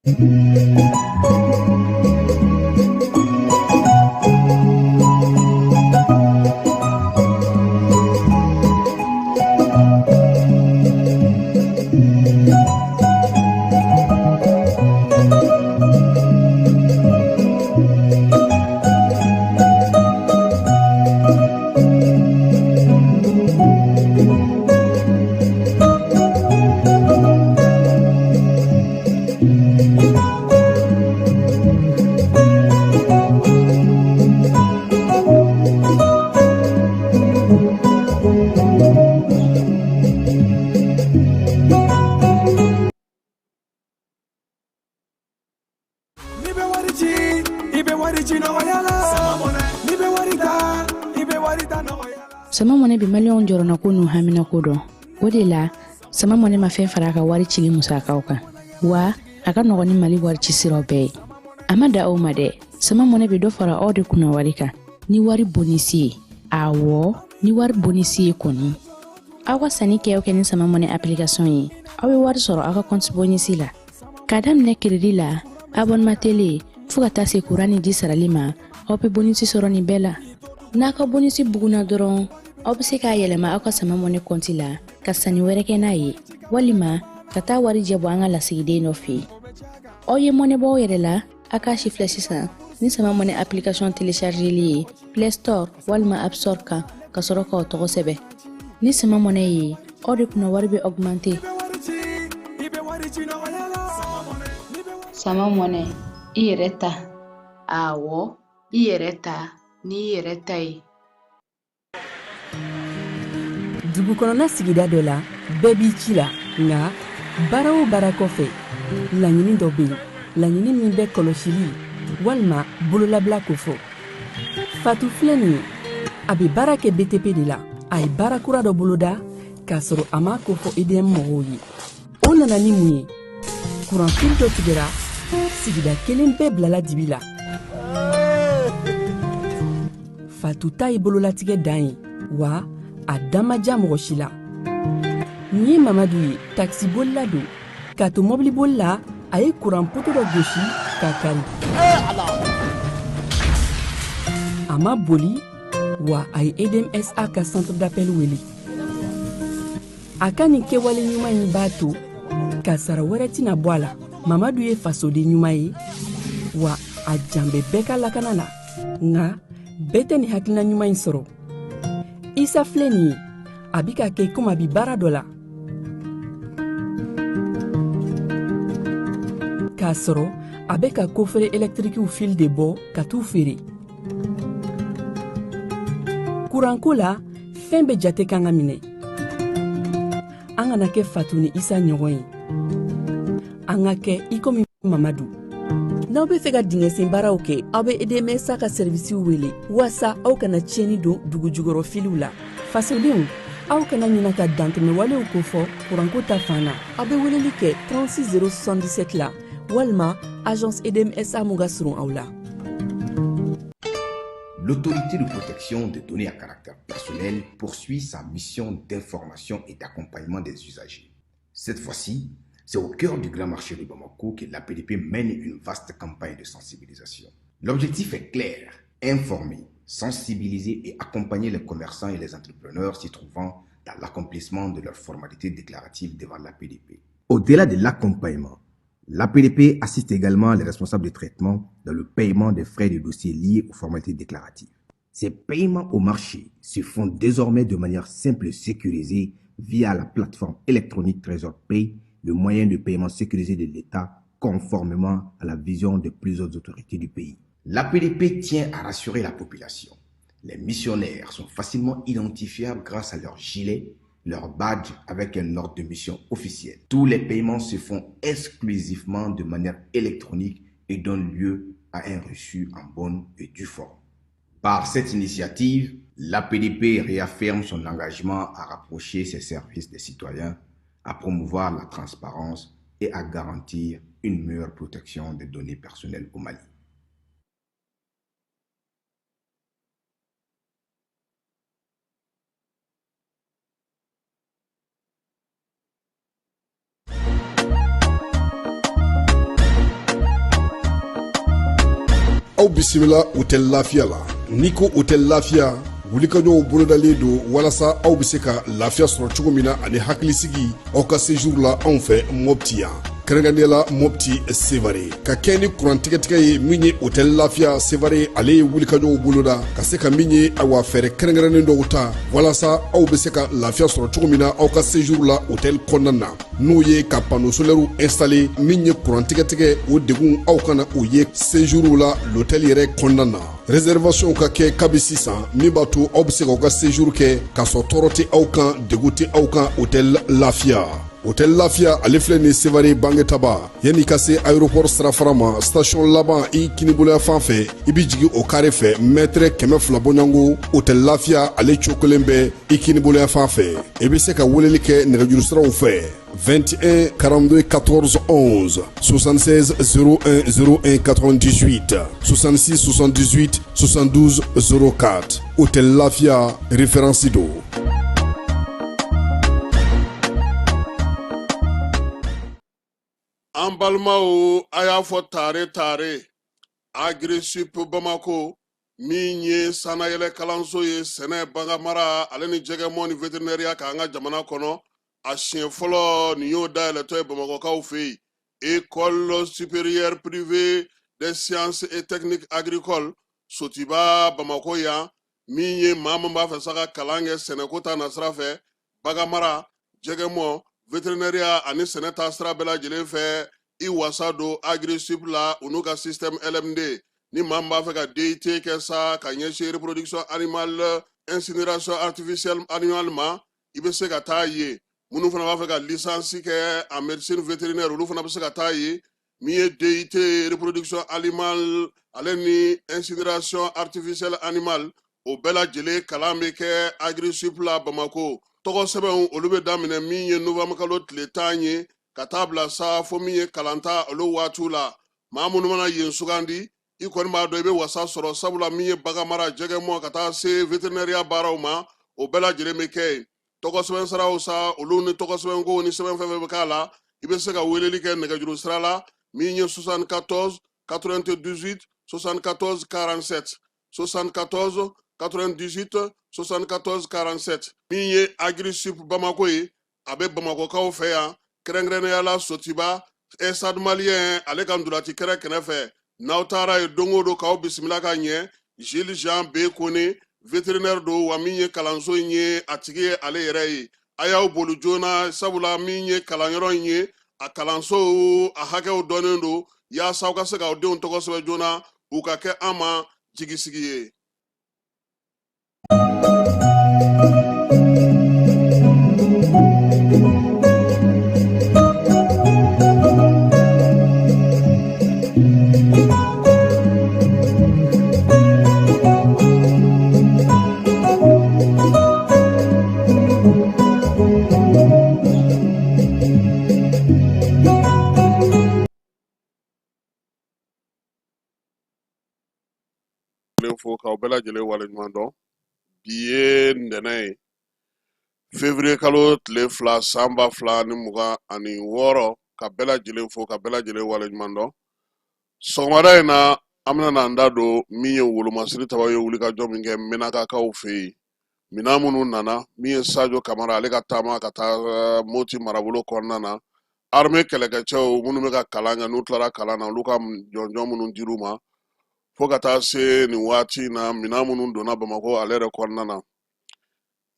N'i bɛ wari ci, i bɛ wari ci nɔgɔya la. N'i bɛ wari ta, i bɛ wari ta nɔgɔya la. Sama Mɔnɛ bɛ Maliyɛnw jɔrɔnako n'u haminako dɔn. O de la, Sama Mɔnɛ ma fɛn fara a ka wari cili musakaw kan, wa a ka nɔgɔn ni Mali wari ci siraw bɛɛ ye. A ma da o ma dɛ, Sama Mɔnɛ bɛ dɔ fara aw de kunna wari kan ni wari bonisi ye. Awɔ, ni wari bonisi ye kɔni. Aw ka sanni kɛ o kɛ ni Sama Mɔnɛ application ye, aw bɛ wari sɔrɔ aw ka compte bonisi la. K'a daminɛ crédit la, abonnement télé, fo ka taa se kuran ni ji sarali ma, aw bɛ bonisi sɔrɔ nin bɛɛ la. N'a ka bonisi bugunna dɔrɔn, aw bɛ se k'a yɛlɛma aw ka Sama Mɔnɛ kɔnti la ka sanni wɛrɛ kɛ n'a ye, walima ka taa wari jɛ bɔ an ka lasigiden dɔ fɛ yen. Aw ye mɔnɛ bɔ aw yɛrɛ la, a k'a si filɛ sisan ni Sama Mɔnɛ application téléchargeli ye Play Store walima App Store kan, ka sɔrɔ k'aw tɔgɔ sɛbɛn. Ni Sama Mɔnɛ ye, aw de kunna wari bɛ augmenter. Sama Mɔnɛ, i yɛrɛ ta. Awɔ, i yɛrɛ ta n'i yɛrɛ ta ye. Dugu kɔnɔna sigida dɔ la, bɛɛ b'i ci la, nka baara o baara kɔfɛ, laɲini dɔ bɛ yen, laɲini min bɛ kɔlɔsili walima bololabila kofɔ. Fatu filɛ nin ye, a bɛ baara kɛ BTP de la. A ye baara kura dɔ boloda k'a sɔrɔ a m'a kofɔ EDM mɔgɔw ye. O nana ni mun ye? Kuranfili dɔ tigɛra, sigida kelen bɛɛ bilala dibi la. Fatu ta ye bololatigɛ dan ye, wa a da ma ja mɔgɔ si la. Nin ye Mamadu ye, takisibolila don. K'a to mɔbiliboli la, a ye kuran poto dɔ gosi k'a kari. A ma boli, wa a ye EDMSA ka centre d'appel wele. A ka nin kɛwale ɲuman in b'a to kasara wɛrɛ tɛna bɔ a la. Mamadu ye fasoden ɲuman ye, wa a jan bɛ bɛɛ ka lakana la. Nka bɛɛ tɛ nin hakilina ɲuman in sɔrɔ. Isa filɛ nin ye, a bi ka kɛ komi a bi baara dɔ la, k'a sɔrɔ a bɛ ka kofere ɛlɛtirikiw fil de bɔ ka t'u feere. Kuranko la, fɛn bɛɛ jate kan ka minɛ. An kana kɛ Fatu ni Isa ɲɔgɔn ye, an ka kɛ i komi Mamadu. N'aw bɛ fɛ ka dingɛsen baaraw kɛ, aw bɛ EDMSA ka sɛrivisiw wele waasa aw kana tiɲɛni don dugu jukɔrɔ filiw la. Fasodenw, aw kana ɲina ka dantɛmɛwalew kofɔ kuranko ta fan na. Aw bɛ weleli kɛ 36 077 la walima agence EDMSA mun ka surun aw la. L'autorité de protection des données à caractère personnel poursuit sa mission d'information et d'accompagnement des usagers. Cette fois-ci, c'est au cœur du grand marché de Bamako que l'APDP mène une vaste campagne de sensibilisation. L'objectif est clair, informer, sensibiliser et accompagner les commerçants et les entrepreneurs s'y trouvant dans l'accomplissement de leurs formalités déclaratives devant l'APDP. Au-delà de l'accompagnement, l'APDP assiste également les responsables de traitement dans le paiement des frais de dossier liés aux formalités déclaratives. Ces paiements au marché se font désormais de manière simple et sécurisée via la plateforme électronique Trésor Pay, le moyen de paiement sécurisé de l'État conformément à la vision de plusieurs autorités du pays. L'APDP tient à rassurer la population. Les missionnaires sont facilement identifiables grâce à leur gilet, leur badge avec un ordre de mission officiel. Tous les paiements se font exclusivement de manière électronique et donnent lieu à un reçu en bonne et due forme. Par cette initiative, l'APDP réaffirme son engagement à rapprocher ses services des citoyens, à promouvoir la transparence et à garantir une meilleure protection des données personnelles au Mali. Aw bisimila Hôtel Lafiya la. N'i ko Hôtel Lafiya, wulikajɔw bolodalen don walasa aw bɛ se ka lafiya sɔrɔ cogo min na ani hakilisigi aw ka séjour la anw fɛ Mopti yan, kɛrɛnkɛrɛnnenya la Mopti Sevare. Ka kɛ ni kuran tigɛtigɛ ye, min ye Hôtel Lafiya Sevare, ale ye wulikajɔw boloda ka se ka min ye, awa, fɛɛrɛ kɛrɛnkɛrɛnnen dɔw ta walasa aw bɛ se ka lafiya sɔrɔ cogo min na aw ka séjour la hôtel kɔnɔna na, n'o ye ka panneau solaire installé. Min ye kuran tigɛtigɛ, o degun aw kana o ye séjour la l'hôtel yɛrɛ kɔnɔna na. Réservation ka kɛ kabi sisan, min b'a to aw bɛ se k'aw ka séjour kɛ k'a sɔrɔ tɔɔrɔ tɛ aw kan, degun tɛ aw kan. Hôtel Lafiya, Hôtel Lafiya, ale filɛ nin Sevare Bangetaba, yanni ka se aéroport sirafara ma, station laban, i kiniboloya fan fɛ, i bɛ jigin o carré fɛ, mètre 200 bɔɲɔgɔnko, Hôtel Lafiya ale cokolen bɛ i kiniboloya fan fɛ. I bɛ se ka weleli kɛ nɛgɛjuru siraw fɛ: 21 42 14 11, 76 01 01 98, 66 78 72 04. Hôtel Lafia, référence do. An balimaw, a y'a fɔ tare tare, Agrisip Bamako, min ye sannayɛlɛ kalanso ye sɛnɛ, baganmara ale ni jɛgɛmɔ ni vétérinaire k'an ka jamana kɔnɔ, a siɲɛ fɔlɔ nin y'o dayɛlɛtɔ ye Bamakɔkaw fɛ yen. École supérieure privée des sciences et techniques agricoles, Sotiba, Bamakɔ yan. Min ye maa min b'a fɛ sa ka kalan kɛ sɛnɛko ta nasira fɛ, baganmara, jɛgɛmɔ, vétérinaire ani sɛnɛ ta sira bɛɛ lajɛlen fɛ, i wasa don Agrisip la, u n'u ka système LMD. Ni maa min b'a fɛ ka DUT kɛ sa ka ɲɛsin reproduction animale, incinération artificielle animale ma, i bɛ se ka taa yen. Minnu fana b'a fɛ ka licence kɛ en médecine vétérinaire, olu fana bɛ se ka taa yen. Min ye DUT reproduction animale ale ni incinération artificielle animale, o bɛɛ lajɛlen kalan bɛ kɛ Agrisip la Bamako. Tɔgɔ sɛbɛnw, olu bɛ daminɛ min ye novembre kalo tile 10 ye ka taa bila sa fo min ye kalanta olu waatiw la. Maa minnu mana yen sugandi, i kɔni b'a dɔn i bɛ wasa sɔrɔ, sabula min ye baganmara, jɛgɛmɔ ka taa se vétérinaire baaraw ma, o bɛɛ lajɛlen bɛ kɛ yen. Tɔgɔ sɛbɛn siraw sa, olu ni tɔgɔ sɛbɛnko ni sɛbɛn fɛn fɛn bɛ k'a la, i bɛ se ka weleli kɛ nɛgɛjuru sira la, min ye 74 98 74 47, 74 98 74 47. Min ye Agrisip Bamako ye, a bɛ Bamakɔkaw fɛ yan, kɛrɛnkɛrɛnnenya la Sotiba, Stade Malien ale ka ntolaci kɛrɛ kɛrɛfɛ. N'aw taara yen don o don, k'aw bisimila ka ɲɛ. Gilles Jean B Kone, vétérinaire don, wa min ye kalanso in ye, a tigi ye ale yɛrɛ ye. A y'aw boli joona, sabula min ye kalanyɔrɔ in ye, a kalanso a hakɛw dɔnnen don, yaasa aw ka se k'aw denw tɔgɔ sɛbɛn joona, u ka kɛ an ma jigisigi ye. Fo k'aw bɛɛ lajɛlen waleɲuman dɔn. Bi ye ntɛnɛn ye, février kalo tile 2, san 2026. Ka bɛɛ lajɛlen fo, ka bɛɛ lajɛlen waleɲuman dɔn. Sɔgɔmada in na, an bɛna n'an da don min ye wolomasiri tabaw ye wulikajɔ min kɛ Menakakaw fɛ yen, minan minnu nana, min ye Sadio Kamara ale ka taama ka taa Moti marabolo kɔnɔna na, armée kɛlɛkɛcɛw minnu bɛ ka kalan kɛ, n'u tilara kalan na, olu ka jɔnjɔn minnu dir'u ma, fo ka taa se nin waati in na, minan minnu donna Bamakɔ ale yɛrɛ kɔnɔna na,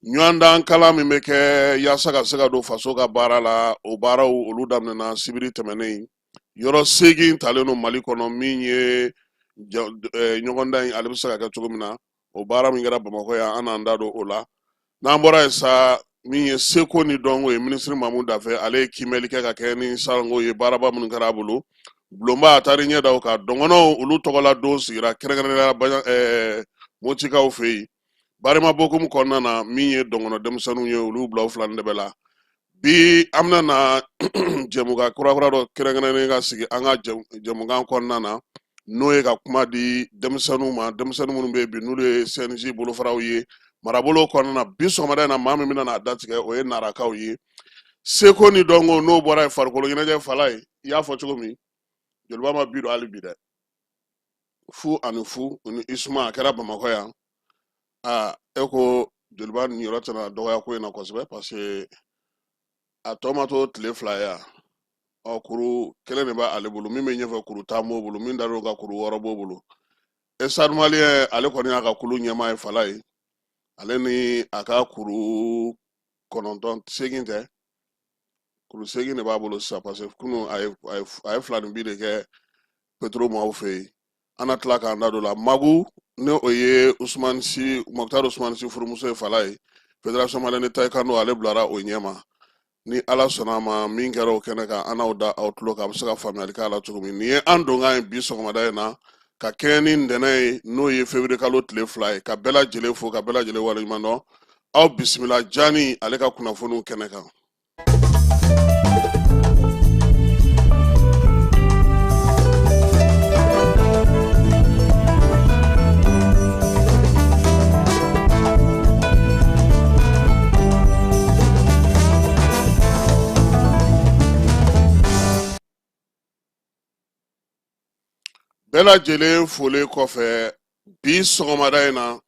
ɲɔgɔndan kalan min bɛ kɛ yaasa ka se ka don faso ka baara la, o baaraw olu daminɛna sibiri tɛmɛnen. Yɔrɔ 8 talen don Mali kɔnɔ, min ye ɲɔgɔndan in ale bɛ se ka kɛ cogo min na. O baara min kɛra Bamakɔ yan, an n'an da don o la. N'an bɔra yen sa, min ye seko ni dɔnko ye, minisiri Mamu Dafe, ale ye kiimɛli kɛ ka kɛ ni sanko ye, baaraba minnu kɛra a bolo bulonba, a taara ɲɛ da o kan. Dɔngɔnɔw olu tɔgɔla don sigira kɛrɛnkɛrɛnnenya la Motikaw fɛ yen, Barima Bokum kɔnɔna na. Min ye dɔngɔnɔ denmisɛnninw ye, olu bila u fila ni dɛbɛ la. Bi an bɛna na jɛmukan kurakura dɔ kɛrɛnkɛrɛnnen ka sigi an ka jɛmukan kɔnɔna na, n'o ye ka kuma di denmisɛnninw ma, denmisɛnnin minnu bɛ yen bi, n'olu ye CNJ bolofaraw ye marabolo kɔnɔna na. Bi sɔgɔmada in na, maa min bɛna n'a datigɛ, o ye Narakaw ye. Seko ni dɔnko, n'o bɔra yen, farikolo ɲɛnajɛ fala ye. I y'a fɔ cogo min, Joliba ma bi don hali bi dɛ. 0-0 ni USMA, a kɛra Bamakɔ yan. Aa, e ko Joliba niyɔrɔ tɛna dɔgɔya ko in na kosɛbɛ, parce que a tɔ ma to tile 2 ye yan. Ɔ, kuru kelen de b'ale bolo, min bɛ ɲɛfɛ kuru 10 b'o bolo, min dar'o kan kuru 6 b'o bolo. Stade Malien, ale kɔni y'a ka kulu ɲɛmaa ye fala ye, ale ni a ka kuru 9, 8 tɛ, kuru 8 de b'a bolo sisan, parce que kunun a ye 2 ni bi de kɛ Petro maaw fɛ yen. An na tila k'an da don la. Magu, ni o ye Usumani Si, Mɔkutari Usumani Si furumuso ye fala ye, Fédération malienne de taekwondo, ale bilara o ɲɛma. Ni Ala sɔnna a ma, min kɛra o kɛnɛ kan, an n'aw da aw tulo kan, a bɛ se ka faamuyali k'a la cogo min. Nin ye an donkan ye bi sɔgɔmada in na, ka kɛɲɛ ni ntɛnɛn ye, n'o ye février kalo tile 2 ye. Ka bɛɛ lajɛlen fo, ka bɛɛ lajɛlen waleɲuman dɔn. Aw bisimila Jani ale ka kunnafoniw kɛnɛ kan. Bɛɛ lajɛlen folen kɔfɛ bi sɔgɔmada in na,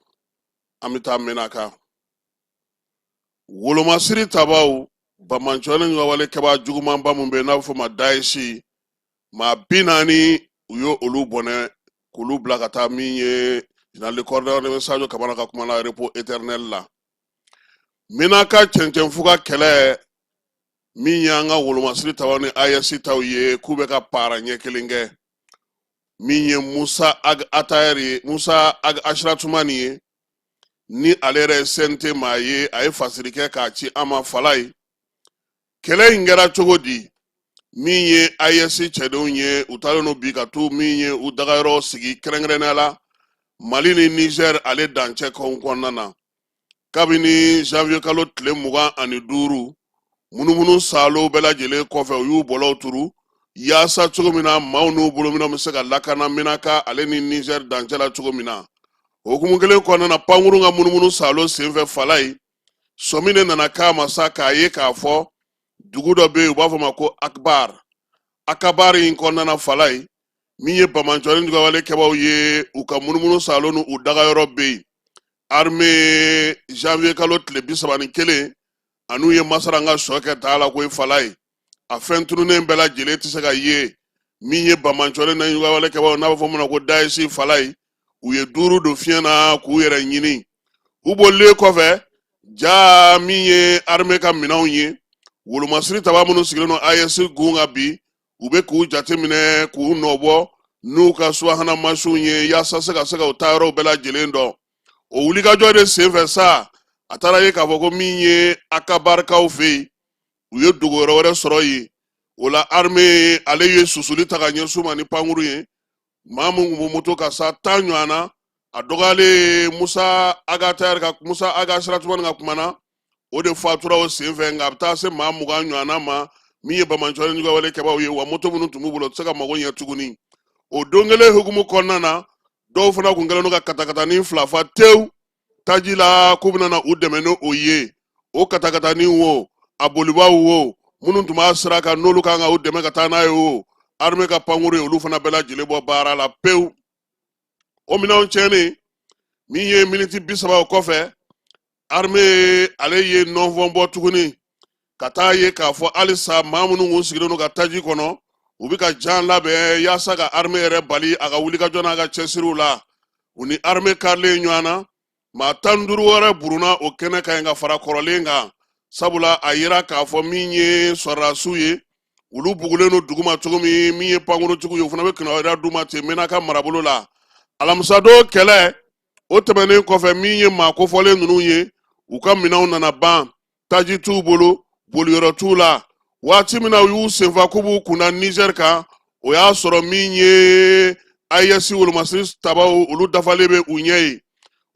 an bɛ taa Menaka. Wolomasiri tabaw, banbaanciwale wale kɛbaa jugumanba min bɛ yen n'a bɛ fɔ o ma Daesh, maa 40, u ye olu bɔnɛ k'olu bila ka taa min ye général de corps d'armée Sadio Kamara ka kuma la, repos éternel la. Menaka cɛncɛnfuga kɛlɛ min y'an ka wolomasiri tabaw ni AES taw ye, k'u bɛ ka para ɲɛ kelen kɛ, min ye Musa Ag Atayɛri ye, Musa Ag Asiratumani ye, ni ale yɛrɛ ye CNT maa ye, a ye fasiri kɛ k'a ci an ma fala ye. Kɛlɛ in kɛra cogo di? Min ye AES cɛdenw ye, u taalen don bi ka t'u min ye u dagayɔrɔ sigi, kɛrɛnkɛrɛnnenya la Mali ni Niger ale dancɛ kɔnɔna na. Kabini janvier kalo tile 25, munumunu saalo bɛɛ lajɛlen kɔfɛ, u y'u bɔlɔw turu yaasa cogo min na maaw n'u bolominɛnw bɛ se ka lakana Menaka ale ni Niger dancɛ la cogo min na. O hukumu kelen kɔnɔna na, pankurun ka munumunu saalo senfɛ fala ye, sɔmi de nana k'a ma sa k'a ye k'a fɔ dugu dɔ bɛ yen, u b'a fɔ ma ko Akbar. Akabar in kɔnɔna na fala ye, min ye banbaanciwale juguyawale kɛbaaw ye, u ka munumunu saalo n'u dagayɔrɔ bɛ yen. Armée, janvier kalo tile 31, an'u ye masaranga sɔ kɛ taa la koyi fala ye. A fɛn tununnen bɛɛ lajɛlen tɛ se ka ye. Min ye banbaanciwale ni juguyawale kɛbaaw, n'a bɛ fɔ min ma ko Daesh fala ye, u ye 5 don fiɲɛ na k'u yɛrɛ ɲini. U bolilen kɔfɛ, jaa min ye armée ka minɛnw ye, wolomasiri taba minnu sigilen don AES gun kan bi, u bɛ k'u jateminɛ k'u nɔbɔ n'u ka subahana mansinw ye, yaasa se ka se ka u taayɔrɔw bɛɛ lajɛlen dɔn. O wulikajɔ de senfɛ sa, a taara ye k'a fɔ ko min ye Akabarikaw fɛ yen, u ye dogoyɔrɔ wɛrɛ sɔrɔ yen. O la, armée ale ye susuli ta ka ɲɛsin u ma ni pankuru ye. Maa min tun bɛ moto kan sa, 10 ɲɔgɔn na, a dɔgɔyalen Musa Agatayɛri ka, Musa Aga Siratumani ka kuma na, o de fatura o senfɛ. Nka a bɛ taa se maa 20 ɲɔgɔnna ma, min ye banbaanciwale juguyawale kɛbaaw ye, wa moto minnu tun b'u bolo, u tɛ se ka mago ɲɛ tuguni. O don kelen hukumu kɔnɔna na, dɔw fana tun kɛlen don ka katakatanin 2 fa tewu taji la k'u bɛna na u dɛmɛ ni o ye. O katakatanin wo, a bolibaaw wo, minnu tun b'a sira kan n'olu kan ka u dɛmɛ ka taa n'a ye o, armée ka pankuru ye olu fana bɛɛ lajɛlen bɔ baara la pewu. O minɛnw tiɲɛnen min ye miniti 30 o kɔfɛ, armée ale ye nɔnfɔn bɔ tuguni ka taa ye k'a fɔ halisa maa minnu kun sigilen don ka taji kɔnɔ, u bɛ ka jan labɛn yaasa ka armée yɛrɛ bali a ka wulikajɔ n'a ka cɛsiriw la. U ni armée karilen ɲɔgɔn na, maa 15 wɛrɛ burunna o kɛnɛ kan yen ka fara kɔrɔlen kan, sabula a yira k'a fɔ min ye sɔrɔdasiw ye, olu bugulen don duguma cogo min, min ye pankuruntigiw ye, u fana bɛ kibaruya d'u ma ten Menaka marabolo la. Alamisadon kɛlɛ o tɛmɛnen kɔfɛ, min ye maa kofɔlen ninnu ye, u ka minɛnw nana ban, taji t'u bolo, boliyɔrɔ t'u la. Waati min na u y'u senfa k'u b'u kunda Niger kan, o y'a sɔrɔ min ye AES wolomasiri tabaw, olu dafalen bɛ u ɲɛ ye.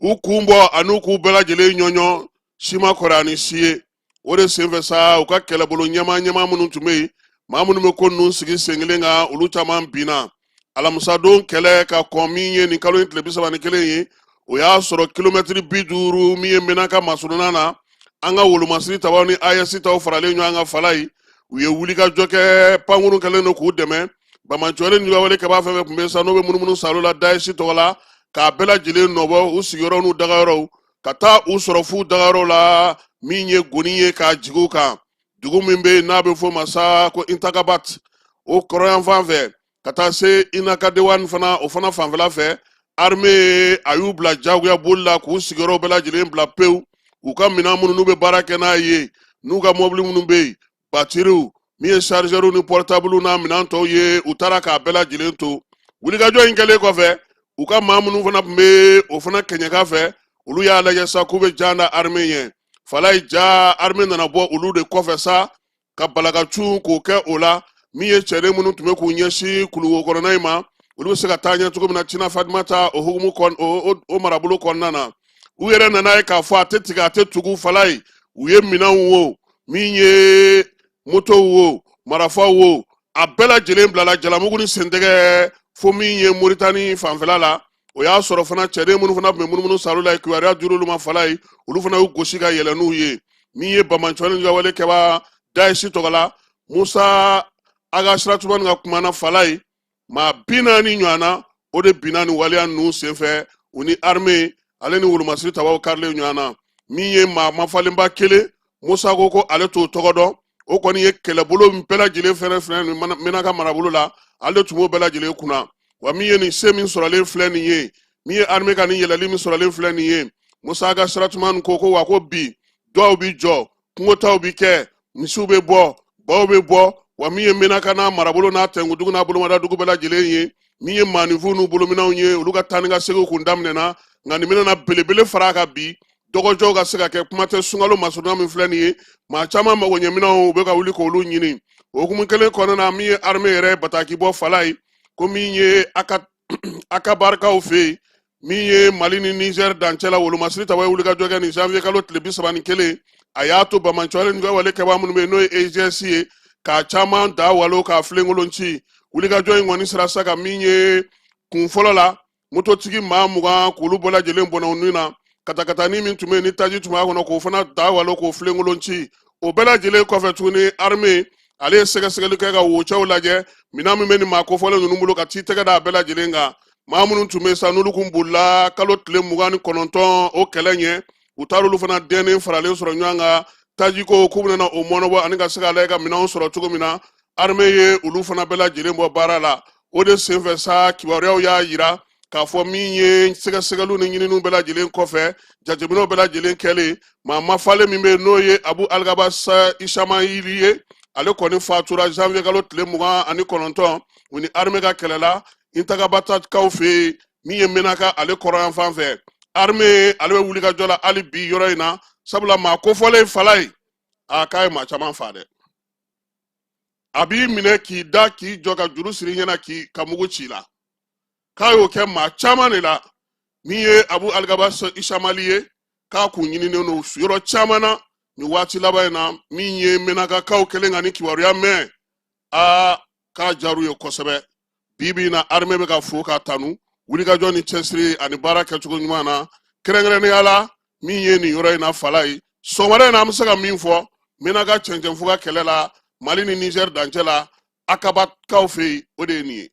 U kun bɔ an'u k'u bɛɛ lajɛlen ɲɔɲɔ, si ma kɔrɔ ani si ye. O de senfɛ sa, u ka kɛlɛbolo ɲɛmaa ɲɛmaa minnu tun bɛ yen, maa minnu bɛ ko ninnu sigi sen kelen kan, olu caman binna. Alamisadon kɛlɛ ka kɔn min ye nin kalo in tile 31 ye, o y'a sɔrɔ kilomɛtiri 50 min ye Menaka masurunna na, an ka wolomasiri tabaw ni AES taw faralen ɲɔgɔn kan fala ye, u ye wulikajɔ kɛ, pankurun kɛlen don k'u dɛmɛ. Banbaanciwale ni juguyawale kɛbaa fɛn fɛn tun bɛ sa n'o bɛ munumunu salo la Daesh tɔgɔ la, k'a bɛɛ lajɛlen nɔbɔ u sigiyɔrɔ n'u dagayɔrɔw ka taa u sɔrɔ f'u dagayɔrɔ la, min ye goni ye k'a jigin u kan. Dugu min bɛ yen n'a bɛ f'o ma sa ko Intakabat, o kɔrɔnyanfan fɛ ka taa se Inakadewan fana, o fana fanfɛla fɛ, armée a y'u bila jagoya boli la k'u sigiyɔrɔw bɛɛ lajɛlen bila pewu. U ka minɛn minnu n'u bɛ baara kɛ n'a ye, n'u ka mɔbili minnu bɛ yen, batiriw, min ye chargeurs ni portable n'a minɛn tɔw ye, u taara k'a bɛɛ lajɛlen to. Wulikajɔ in kɛlen kɔfɛ, u ka maa minnu fana tun bɛ o fana kɛɲɛka fɛ, olu y'a lajɛ sa k'u bɛ jan da armée ɲɛ. Falayi ja, armée nana bɔ olu de kɔfɛ sa ka balakacun k'o kɛ o la. Min ye cɛden minnu tun bɛ k'u ɲɛsin kuluwo kɔnɔna in ma, olu bɛ se ka taa ɲɛ cogo min na Tina Fatimata o hukumu kɔn o marabolo kɔnɔna na, u yɛrɛ nana ye k'a fɔ a tɛ tigɛ a tɛ tugu. Falayi, u ye minɛnw wo, min ye motow wo, marafaw wo, a bɛɛ lajɛlen bilala jalamugu ni sentɛgɛ fo min ye Moritani fanfɛla la. O y'a sɔrɔ fana cɛden minnu fana tun bɛ munumunu salo la, kibaruya dir'olu ma. Falayi, olu fana y'u gosi ka yɛlɛ n'u ye. Min ye banbaanciwale juguyawale kɛbaa Daesh tɔgɔ la, Musa Aga Siratumani ka kuma na, Falayi, maa 40 ɲɔgɔn na, o de binna nin waleya ninnu senfɛ, u ni armée ale ni wolomasiri tabaw karilen ɲɔgɔn na. Min ye maa mafalenba kelen, Musa ko ko ale t'o tɔgɔ dɔn, o kɔni ye kɛlɛbolo min bɛɛ lajɛlen fɛnɛ filɛ nin Menaka marabolo la, ale tun b'o bɛɛ lajɛlen kunna. Wa min ye nin se min sɔrɔlen filɛ nin ye, min ye armée ka nin yɛlɛli min sɔrɔlen filɛ nin ye, Musa Aga Siratumani ko ko wa ko bi dɔw bi jɔ, kungotaw bi kɛ, misiw bɛ bɔ, baw bɛ bɔ. Wa min ye Menaka n'a marabolo n'a tɛnkudugu n'a bolomadadugu bɛɛ lajɛlen ye, min ye maaninfinw n'u bolominɛnw ye, olu ka taa ni ka seginw kun daminɛna. Nka nin bɛna belebele fara a kan bi, dɔgɔjɔw ka se ka kɛ. Kuma tɛ sunkalo masurunya min filɛ nin ye, maa caman magoɲɛminɛnw u bɛ ka wuli k'olu ɲini. O hukumu kelen kɔnɔna na, min ye armée yɛrɛ bataki bɔ, Falayi, ko min ye Akabarikaw fɛ yen, min ye Mali ni Niger dancɛ la, wolomasiri tabaw ye wulikajɔ kɛ nin janvier kalo tile 31. A y'a to banbaanciwale ni wale kɛbaa minnu bɛ yen, n'o ye EIGS ye, k'a caman da walo k'a filenkolon ci. Wulikajɔ in kɔni sera sa ka min ye kun fɔlɔ la, mototigi maa 20 k'olu bɛɛ lajɛlen bɔnɛ u ni na. Katakatani min tun bɛ yen ni taji tun b'a kɔnɔ, k'o fana da walo k'o filenkolon ci. O bɛɛ lajɛlen kɔfɛ tuguni, armée ale ye sɛgɛsɛgɛli kɛ ka wocɛw lajɛ, minɛn min bɛ nin maa kofɔlen ninnu bolo, ka t'i tɛgɛ da a bɛɛ lajɛlen kan. Maa minnu tun bɛ sa n'olu kun bolila kalo tile 29 o kɛlɛ ɲɛ, u taar'olu fana dɛnnen faralen sɔrɔ ɲɔgɔn kan. Tajiko k'u bɛna o mɔnɔbɔ ani ka se k'a lajɛ ka minɛnw sɔrɔ cogo min na, armée ye olu fana bɛɛ lajɛlen bɔ baara la. O de senfɛ sa, kibaruyaw y'a yira k'a fɔ min ye sɛgɛsɛgɛliw ni ɲininiw bɛɛ lajɛlen kɔfɛ, jateminɛw bɛɛ lajɛlen kɛlen, maa mafalen min bɛ yen n'o ye Abu Alikaba Isamayili ye, ale kɔni fatura janvier kalo tile 29, u ni armée ka kɛlɛ la Intakabatakaw fɛ yen, min ye Menaka ale kɔrɔnyanfan fɛ. Armée ale bɛ wulikajɔ la hali bi yɔrɔ in na, sabula maa kofɔlen Falayi, a k'a ye maa caman faa dɛ. A b'i minɛ k'i da k'i jɔ ka juru siri i ɲɛna k'i ka mugu ci la, k'a y'o kɛ maa caman de la. Min ye Abu Alikaba Isamali ye, k'a kun ɲininen don yɔrɔ caman na nin waati laban in na. Min ye Menakakaw kɛlen ka nin kibaruya mɛn, aa, k'a diyar'u ye kosɛbɛ. Bi bi in na, armée bɛ ka fo k'a tanu wulikajɔ ni cɛsiri ani baara kɛcogo ɲuman na, kɛrɛnkɛrɛnnenya la min ye nin yɔrɔ in na. Falayi, sɔgɔmada in na, an bɛ se ka min fɔ Menaka cɛncɛnfuga kɛlɛ la Mali ni Niger dancɛ la, Akabakaw fɛ yen, o de ye nin ye.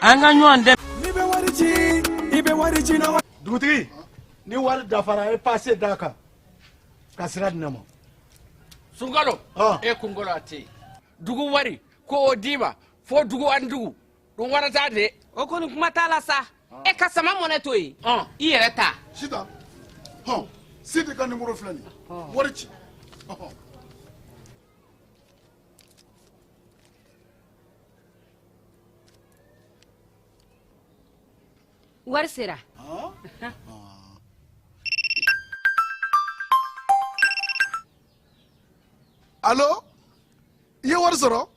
An ka ɲɔgɔn dɛmɛ. N'i bɛ wari ci, i bɛ wari ci na. Dugutigi, ni wari dafara, e pase d'a kan ka sira di ne ma. Sunkalo, e kunkolo a tɛ yen. Dugu wari ko o d'i ma fo dugu ani dugu dun wara t'a de. O kɔni kuma t'a la sa. E ka sama mɔnɛ to yen, i yɛrɛ ta. Sitan, hɔn, Sidi ka nimoro filɛ nin ye, wari ci. Wari sera. Alo, i ye wari sɔrɔ?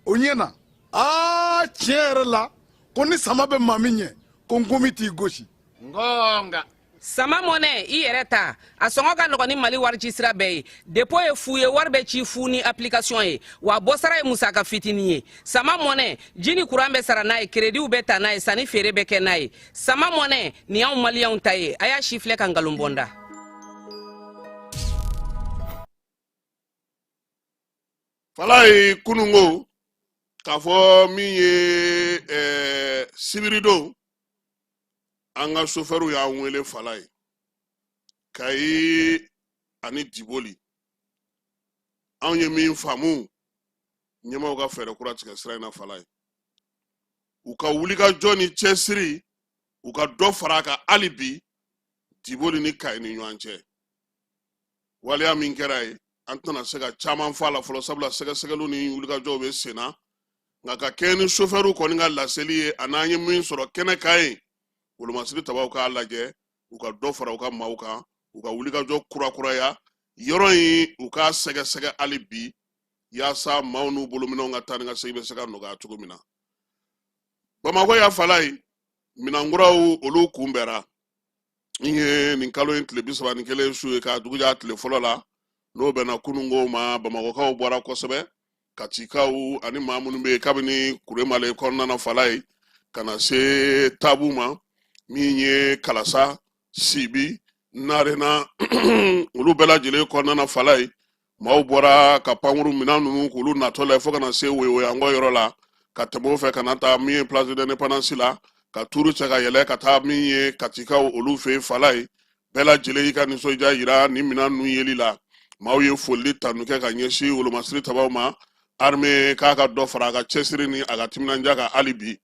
O ɲɛna. Aa, tiɲɛ yɛrɛ la, ko ni sama bɛ maa min ɲɛ, ko nkomi t'i gosi. Ngonga. Sama Mɔnɛ, i yɛrɛ ta, a sɔngɔ ka nɔgɔn ni Mali warici sira bɛɛ ye. Depo ye fu ye, wari bɛ ci fu ni application ye, wa bɔsara ye musaka fitinin ye. Sama Mɔnɛ, ji ni kuran bɛ sara n'a ye, kerediw bɛ ta n'a ye, sanni feere bɛ kɛ n'a ye. Sama Mɔnɛ, nin y'anw Maliyɛnw ta ye. A y'a sifilɛ ka nkalon bɔ n da. Falaye, kununko k'a fɔ min ye sibiridon, an ka sofɛriw y'an wele Falaye, Kayi ani Diboli. Anw ye min faamu, ɲɛmaaw ka fɛɛrɛ kura tigɛ sira in na Falaye, u ka wulikajɔ ni cɛsiri, u ka dɔ fara a kan hali bi Diboli ni Kayi ni ɲɔgɔn cɛ. Waleya min kɛra yen, an tɛna se ka caman fɔ a la fɔlɔ, sabula sɛgɛsɛgɛliw ni wulikajɔw bɛ sen na. Nka ka kɛɲɛ ni sofɛriw kɔni ka laseli ye, a n'an ye min sɔrɔ kɛnɛ kan yen, wolomasiri tabaw k'a lajɛ, u ka dɔ fara u ka maaw kan, u ka wulikajɔ kurakuraya yɔrɔ in, u k'a sɛgɛsɛgɛ hali bi, yaasa maaw n'u bolominɛnw ka taa ni ka segin bɛ se ka nɔgɔya cogo min na. Bamakɔ yan Falaye, minan kuraw olu kunbɛra n ye nin kalo in tile 31 su ye k'a dugujɛ a tile fɔlɔ la, n'o bɛnna kununko ma. Bamakɔkaw bɔra kosɛbɛ, Katikaw ani maa minnu bɛ yen kabini Kuremale kɔnɔna na Falaye ka na se Tabu ma, min ye Kalasa, Sibi, Narena, olu bɛɛ lajɛlen kɔnɔna na Falaye, maaw bɔra ka pankuru minɛn ninnu k'olu natɔ la fo ka na se Woyowayankɔ yɔrɔ la, ka tɛmɛ o fɛ ka na taa min ye Place de l'Indépendance la, ka tuuru cɛ ka yɛlɛ ka taa min ye Katikaw olu fɛ yen Falaye. Bɛɛ lajɛlen y'i ka nisɔndiya yira nin minɛn ninnu yeli la. Maaw ye foli tanu kɛ ka ɲɛsin wolomasiri tabaw ma, armée k'a ka dɔ fara a ka cɛsiri ni a ka timinandiya kan hali bi.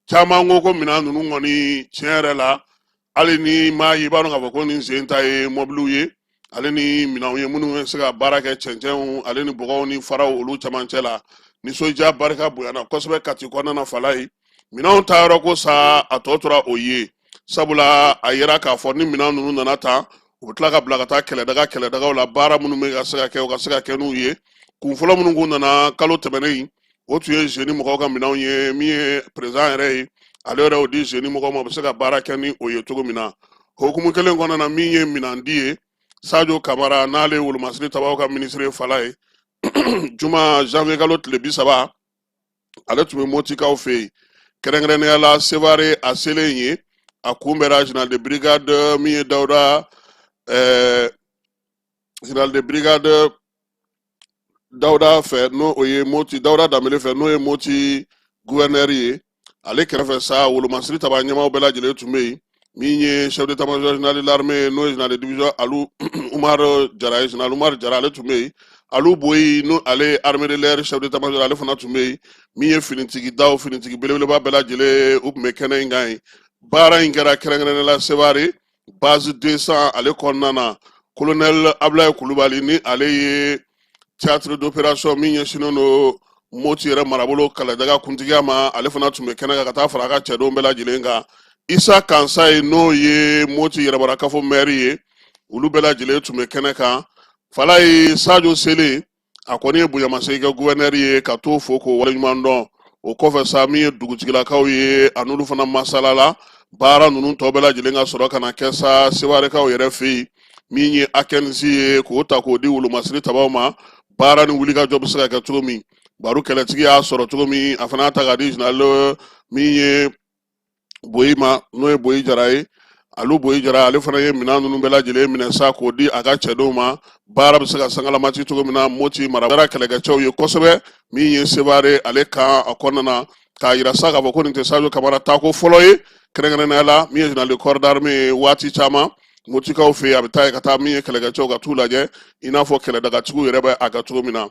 Caman ko ko minɛn ninnu kɔni, tiɲɛ yɛrɛ la, hali ni maa ye, i b'a dɔn k'a fɔ ko nin sen ta ye mɔbiliw ye, ale ni minɛnw ye minnu bɛ se ka baara kɛ cɛncɛnw ale ni bɔgɔw ni faraw olu camancɛ la. Nisɔndiya barika bonyana kosɛbɛ Kati kɔnɔna na Falaye. Minɛnw taayɔrɔ ko sa, a tɔ tora o ye, sabula a yira k'a fɔ ni minɛn ninnu nana ta, u bɛ tila ka bila ka taa kɛlɛdagaw la, baara minnu bɛ ka se ka kɛ, u ka se ka kɛ n'u ye. Kun fɔlɔ minnu kun nana kalo tɛmɛnen in, o tun ye zeni mɔgɔw ka minɛnw ye. Min ye président yɛrɛ ye, ale yɛrɛ y'o di zeni mɔgɔw ma, u bɛ se ka baara kɛ ni o ye cogo min na. Hukumu kelen kɔnɔna na, min ye minɛn di ye, Sajo Kamara, n'ale ye wolomasiri tabaw ka minisiri ye Falaye, juma janvier kalo tile 30, ale tun bɛ Motikaw fɛ yen, kɛrɛnkɛrɛnnenya la Sevare. A selen ye, a kunbɛra général de brigade min ye Dawuda, général de brigade Dawuda fɛ, n'o o ye Moti, Dawuda Danbele fɛ, n'o ye Moti gouverneur ye. Ale kɛrɛfɛ sa, wolomasiri taba ɲɛmaaw bɛɛ lajɛlen tun bɛ yen. Min ye chef d'état-major général de l'armée, n'o ye général de division Alu Umar Jara ye, général Umar Jara, ale tun bɛ yen. Alu Boyi, n'o ale ye armée de l'air chef d'état-major, ale fana tun bɛ yen. Min ye finitigi daw, finitigi belebeleba bɛɛ lajɛlen, u tun bɛ kɛnɛ in kan yen. Baara in kɛra kɛrɛnkɛrɛnnenya la Sevare base 200 ale kɔnɔna na. Colonel Ablaye Kulubali, ni ale ye théâtre d'opération min ɲɛsinnen don Moti yɛrɛ marabolo kɛlɛdaga kuntigiya ma, ale fana tun bɛ kɛnɛ kan ka taa fara a ka cɛdenw bɛɛ lajɛlen kan. Isa Kansaye, n'o ye Moti yɛrɛmarakafo mɛri ye, olu bɛɛ lajɛlen tun bɛ kɛnɛ kan Falaye. Sajo selen, a kɔni ye bonyamasegin kɛ gouverneur ye ka t'o fo k'o waleɲuman dɔn. O kɔfɛ sa, min ye dugutigilakaw ye, a n'olu fana masala la. Baara ninnu tɔ bɛɛ lajɛlen ka sɔrɔ ka na kɛ sa Sewarekaw yɛrɛ fɛ yen. Min ye akɛnisi ye, k'o ta k'o di wolomasiri tabaw ma, baara ni wulikajɔ bɛ se ka kɛ cogo min, baro kɛlɛtigi y'a sɔrɔ cogo min, a fana y'a ta k'a di général min ye Boyi ma, n'o ye Boyi Jara ye, Alu Boyi Jara. Ale fana ye minɛn ninnu bɛɛ lajɛlen minɛ sa k'o di a ka cɛdenw ma, baara bɛ se ka sangalamati cogo min na. Moti mara kɛlɛkɛcɛw ye kosɛbɛ. Min ye Sevare ale kan a kɔnɔna na, k'a yira sa k'a fɔ ko nin tɛ Sajo Kamara taako fɔlɔ ye, kɛrɛnkɛrɛnnenya la min ye général de corps d'armée ye, waati caman Motikaw fɛ yen, a bɛ taa yen ka taa min ye kɛlɛkɛcɛw ka t'u lajɛ, i n'a fɔ kɛlɛdagatigiw yɛrɛ bɛ a kɛ cogo min na.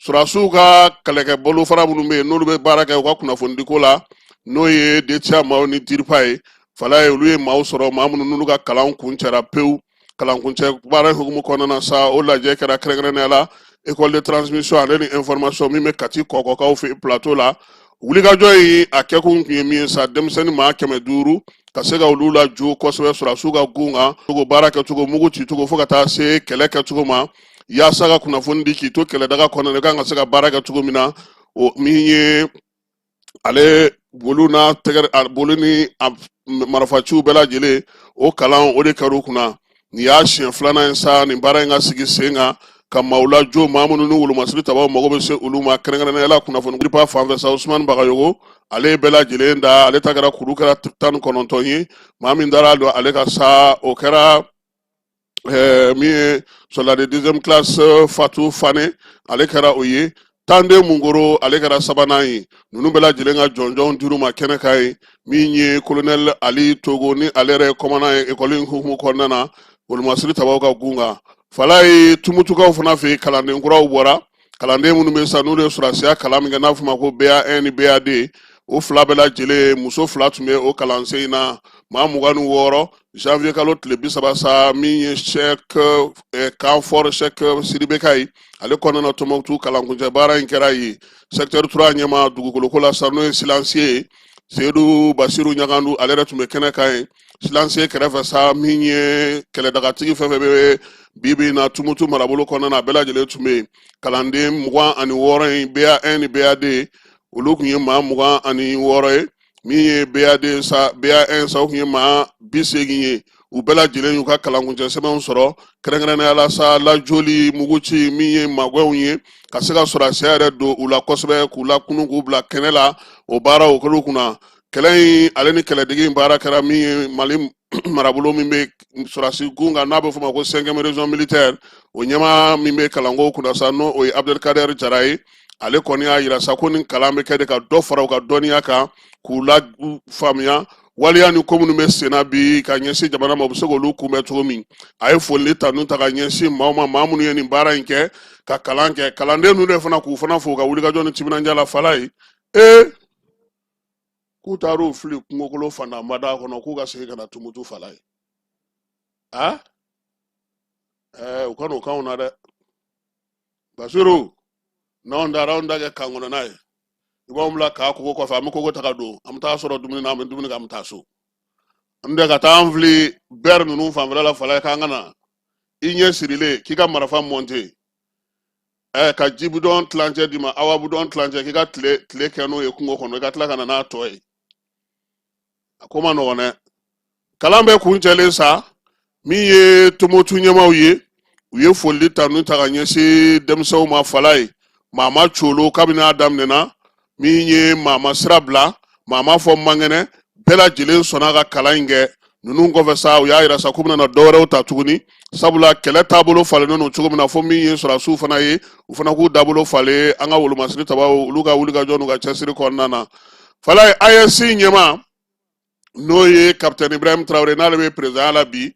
Sɔrɔdasiw ka kɛlɛkɛ bolofara minnu bɛ yen, n'olu bɛ baara kɛ u ka kunnafonidiko la, n'o ye DTIA maaw ni DIRPA ye Falaye, olu ye maaw sɔrɔ, maa minnu n'olu ka kalan kuncɛra pewu. Kalankuncɛ baara hukumu kɔnɔna na sa, o lajɛ kɛra kɛrɛnkɛrɛnnenya la école de transmission ale ni information min bɛ Kati Kɔkɔkaw fɛ plateau la. Wulikajɔ in, a kɛkun tun ye min ye sa, denmisɛnnin maa 500, ka se ka olu lajɔ kosɛbɛ sɔrɔdasiw ka gun kan cogo, baara kɛcogo, mugu cicogo, fo ka taa se kɛlɛ kɛcogo ma, yaasa ka kunnafoni di k'i to kɛlɛdaga kɔnɔna na, i kan ka se ka baara kɛ cogo min na. O min ye ale Boliw n'a tɛgɛ boli ni marifaciw bɛɛ lajɛlen, o kalan o de kɛra u kunna. Nin y'a siɲɛ filanan ye sa nin baara in ka sigi sen kan ka maaw lajɔ, maa minnu ni wolomasiri tabaw mago bɛ se olu ma, kɛrɛnkɛrɛnnenya la kunnafoni DIRPA fan fɛ sa. Usumani Bagayogo, ale ye bɛɛ lajɛlen da, ale ta kɛra kuru kɛra 19 ye. Maa min dara don ale ka sa, o kɛra min ye soldat de deuxième classe Fatou Fane, ale kɛra o ye. Tande Mungoro, ale kɛra sabanan ye. Ninnu bɛɛ lajɛlen ka jɔnjɔnw dir'u ma kɛnɛ kan ye. Min ye colonel Ali Togo ni ale yɛrɛ ye commandant ye ekɔli in hukumu kɔnɔna na, wolomasiri tabaw ka gun kan. Falaye, Tumutukaw fana fɛ yen, kalanden kuraw bɔra. Kalanden minnu bɛ sa, n'olu ye sɔrɔdasiya kalan min kɛ n'a fɔ ma ko BA1 ni BA2, o fila bɛɛ lajɛlen, muso fila tun bɛ o kalansen in na, maa 26, janvier kalo tile 30 sa. Min ye Cheikh camp fort Cheikh Sidibeka ye, ale kɔnɔna na Tɔnbɔkutu, kalankuncɛ baara in kɛra yen. Secteur 3 ɲɛmaa dugukoloko la sa, n'o ye silencieux ye, Seyidu Basiru Ɲagandu, ale yɛrɛ tun bɛ kɛnɛ kan yen. Silencieux kɛrɛfɛ sa, min ye kɛlɛdagatigi fɛn fɛn bɛ bi bi in na Tumutu marabolo kɔnɔna na, a bɛɛ lajɛlen tun bɛ yen. Kalanden 26 in, BA1 ni BA2, olu tun ye maa 26 ye. Min ye BA2 sa, BA1 sa, o tun ye maa 80 ye. U bɛɛ lajɛlen y'u ka kalankuncɛ sɛbɛnw sɔrɔ, kɛrɛnkɛrɛnnenya la sa lajoli, muguci, min ye magɛnw ye ka se ka sɔrɔdasiya yɛrɛ don u la kosɛbɛ, k'u lakunu, k'u bila kɛnɛ la. O baara o kɛra u kunna. Kɛlɛ in ale ni kɛlɛdege in baara kɛra min ye Mali marabolo min bɛ sɔrɔdasi gun kan, n'a bɛ f'o ma ko cinquième région militaire, o ɲɛmaa min bɛ kalanko kunna sa, n'o o ye Abdelkader Jara ye, ale kɔni y'a yira sa ko nin kalan bɛ kɛ de ka dɔ fara u ka dɔnniya kan, k'u la faamuya waleya ni ko minnu bɛ senna bi ka ɲɛsin jamana ma, u bɛ se k'olu kunbɛn cogo min. A ye foli tanu ta ka ɲɛsin maaw ma, maa minnu ye nin baara in kɛ ka kalan kɛ, kalanden ninnu de fana, k'u fana fo u ka wulikajɔ ni timinandiya la. Falaye, ee, k'u taar'u fili kungokolo fantanbada kɔnɔ, k'u ka segin ka na Tumutu. Falaye, a ɛɛ, u ka n'o k'anw na dɛ. Basiru, n'anw taara, anw ta kɛ kan kɔnɔna ye, i b'anw bila k'a kogo kɔfɛ, an bɛ kogo ta ka don, an bɛ taa sɔrɔ dumuni na, an bɛ dumuni kɛ, an bɛ taa so. An tɛ ka taa an fili bɛri ninnu fanfɛla la. Falaye, k'an ka na i ɲɛ sirilen k'i ka marifa mɔnte, ɛ, ka ji bidɔn tilancɛ d'i ma, awa bidɔn tilancɛ, k'i ka tile tile kɛ n'o ye kungo kɔnɔ, i ka tila ka na n'a tɔ ye, a ko ma nɔgɔn dɛ. Kalan bɛɛ kuncɛlen sa, min ye Tumutu ɲɛmaaw ye, u ye foli tanu ta ka ɲɛsin denmisɛnw ma. Falaye, maa ma colo kabini a daminɛna, min ye maa ma sira bila, maa ma fɔ mankɛnɛ, bɛɛ lajɛlen sɔnna ka kalan in kɛ. Ninnu kɔfɛ sa, u y'a yira sa k'u bɛna na dɔwɛrɛw ta tuguni, sabula kɛlɛ taabolo falennen don cogo min na, fo min ye sɔrɔdasiw fana ye, u fana k'u dabolo falen an ka wolomasiri tabaw, olu ka wulikajɔ n'u ka cɛsiri kɔnɔna na. Falaye, AES ɲɛmaa, n'o ye kapitɛni Ibrahim Traoré, n'ale bɛ perezidanya la bi,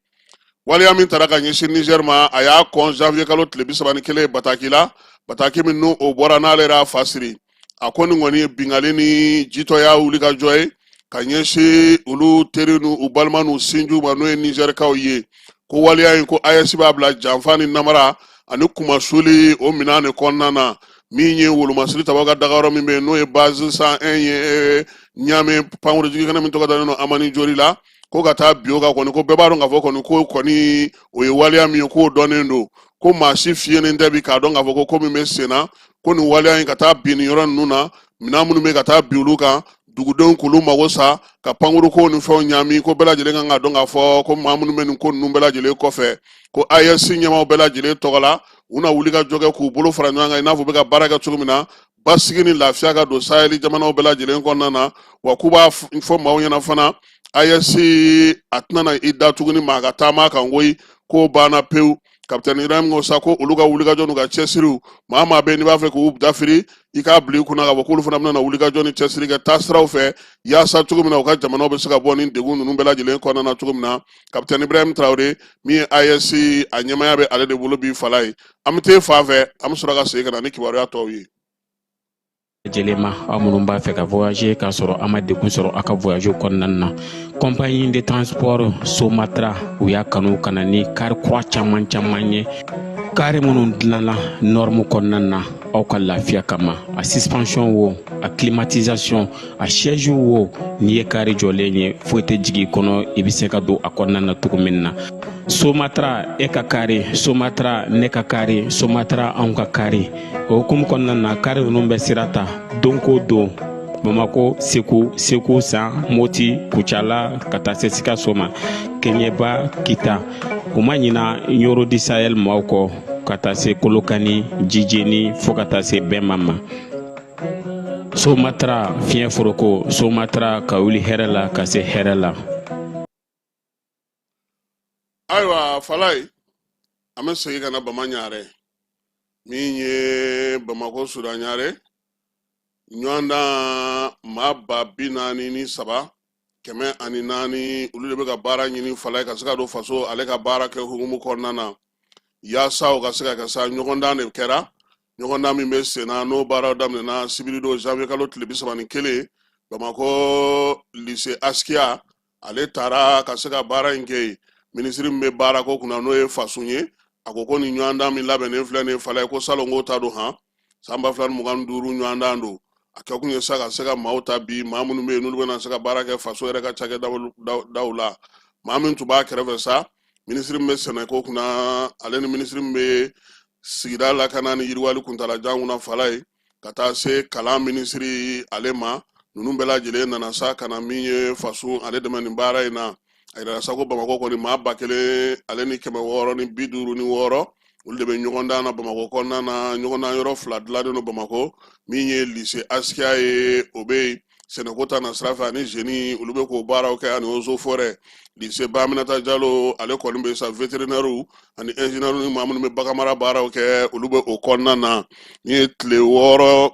waleya min tara ka ɲɛsin Niger ma, a y'a kɔn janvier kalo tile 31 bataki la, bataki min n'o o bɔra, n'ale yɛrɛ y'a fa siri. A ko nin kɔni ye binkanni ni jitɔya wulikajɔ ye ka ɲɛsin olu teri n'u u balima n'u sinjiw ma, n'o ye Nizɛrikaw ye. Ko waleya in, ko AES b'a bila janfa ni namara ani kunmasuli o minɛn de kɔnɔna na. Min ye wolomasiri tabaw ka dagayɔrɔ min bɛ yen, n'o ye base 101 ye Ɲame, pankurujigi kɛnɛ min tɔgɔ dalen don Amani Jori la, ko ka taa bin o kan kɔni, ko bɛɛ b'a dɔn k'a fɔ kɔni ko kɔni o ye waleya min ye, k'o dɔnnen don, ko maa si fiyennen tɛ bi k'a dɔn k'a fɔ ko ko min bɛ sen na, ko nin waleya in ka taa bin nin yɔrɔ ninnu na, minɛn minnu bɛ ka taa bin olu kan, dugudenw k'olu mago sa, ka pankurukow ni fɛnw ɲaami, ko bɛɛ lajɛlen kan k'a dɔn k'a fɔ ko maa minnu bɛ nin ko ninnu bɛɛ lajɛlen kɔfɛ, ko AES ɲɛmaaw bɛɛ lajɛlen tɔgɔ la, u na wuli ka jɔ kɛ k'u bolo fara ɲɔgɔn kan, i n'a fɔ u bɛ ka baara kɛ cogo min na, basigi ni lafiya ka don saheli jamanaw bɛɛ lajɛlen kɔnɔna na. Wa k'u b'a fɔ maaw ɲɛna fana, AES a tɛna na i da tuguni maa ka taama kan koyi, k'o banna pewu. Kapitɛni Ibrahim ko sa ko olu ka wulikajɔ n'u ka cɛsiriw, maa maa bɛ n'i b'a fɛ k'u dafiri, i k'a bila i kunna k'a fɔ k'olu fana bɛna wulikajɔ ni cɛsiri kɛ taasiraw fɛ, yaasa cogo min na u ka jamanaw bɛ se ka bɔ nin degun ninnu bɛɛ lajɛlen kɔnɔna na cogo min na. Kapitɛni Ibrahim Traoré, min ye AES a ɲɛmaaya bɛ ale de bolo bi. Falaye, an bɛ t'e fan fɛ, an bɛ sɔrɔ ka segin ka na ni kibaruya tɔw ye. Lajɛlen ma, aw minnu b'a fɛ ka voyager k'a sɔrɔ a ma degun sɔrɔ aw ka voyage kɔnɔna na, compagnie de transport Somatra, u y'a kanu ka na ni kari kura caman caman ye, kari minnu dilanna norme kɔnɔna na aw ka lafiya kama. A suspension wo, a climatisation, a siège wo, n'i ye kari jɔlen ye, foyi tɛ jigin i kɔnɔ, i bɛ se ka don a kɔnɔna na cogo min na. Somatra, e ka kari Somatra, ne ka kari Somatra, anw ka kari. O hukumu kɔnɔna na, kari ninnu bɛ sira ta don ko don. Bamako, Segu, Segu San, Moti, Kucala ka taa se Sikaso ma, Kɛɲɛba, Kita. U ma ɲina Ɲoro du Sahel maaw kɔ ka taa se Kolokani, Jijeni fo ka taa se Bɛma ma. Somatra fiɲɛ foroko, Somatra ka wuli hɛrɛ la ka se hɛrɛ la. Ayiwa Falayi, an bɛ segin ka na Bama Ɲare min ye Bamakɔ Sudan Ɲare ɲɔgɔndan maa 431,104, olu de bɛ ka baara ɲini Falayi ka se ka don faso ale ka baara kɛ hukumu kɔnɔna na, yaasa o ka se ka kɛ sa. Ɲɔgɔndan de kɛra, ɲɔgɔndan min bɛ sen na, n'o baaraw daminɛna sibiridon janvier kalo tile 31. Bamakɔ lise Askiya ale taara ka se ka baara in kɛ yen. Minisiri min bɛ baarako kunna, n'o ye Fasun ye, a ko ko nin ɲɔgɔndan min labɛnnen filɛ nin ye Falayi, ko salon ko ta don han, san 2025 ɲɔgɔndan don. A kɛkun ye sa ka se ka maaw ta bi, maa minnu bɛ yen n'olu bɛna se ka baara kɛ faso yɛrɛ ka cakɛdaw la. Maa min tun b'a kɛrɛfɛ sa, minisiri min bɛ sɛnɛko kunna, ale ni minisiri min bɛ sigida lakana ni yiriwali kuntalajan kunna Falayi, ka taa se kalan minisiri ale ma, ninnu bɛɛ lajɛlen nana sa ka na min ye Fasun ale dɛmɛ nin baara in na. A yirala sa ko Bamakɔ kɔni maa 1656, olu de bɛ ɲɔgɔndan na Bamakɔ kɔnɔna na. Ɲɔgɔndan yɔrɔ fila dilannen don Bamakɔ, min ye lise Asikiya ye, o bɛ yen sɛnɛko ta na sira fɛ, ani zeni olu bɛ k'o baaraw kɛ, ani eaux et forêts. Lise Ba Aminata Jalo ale kɔni bɛ sa, vétérinaire ani ingénieur ni maa minnu bɛ baganmara baaraw kɛ, olu bɛ o kɔnɔna na. Ni ye tile 6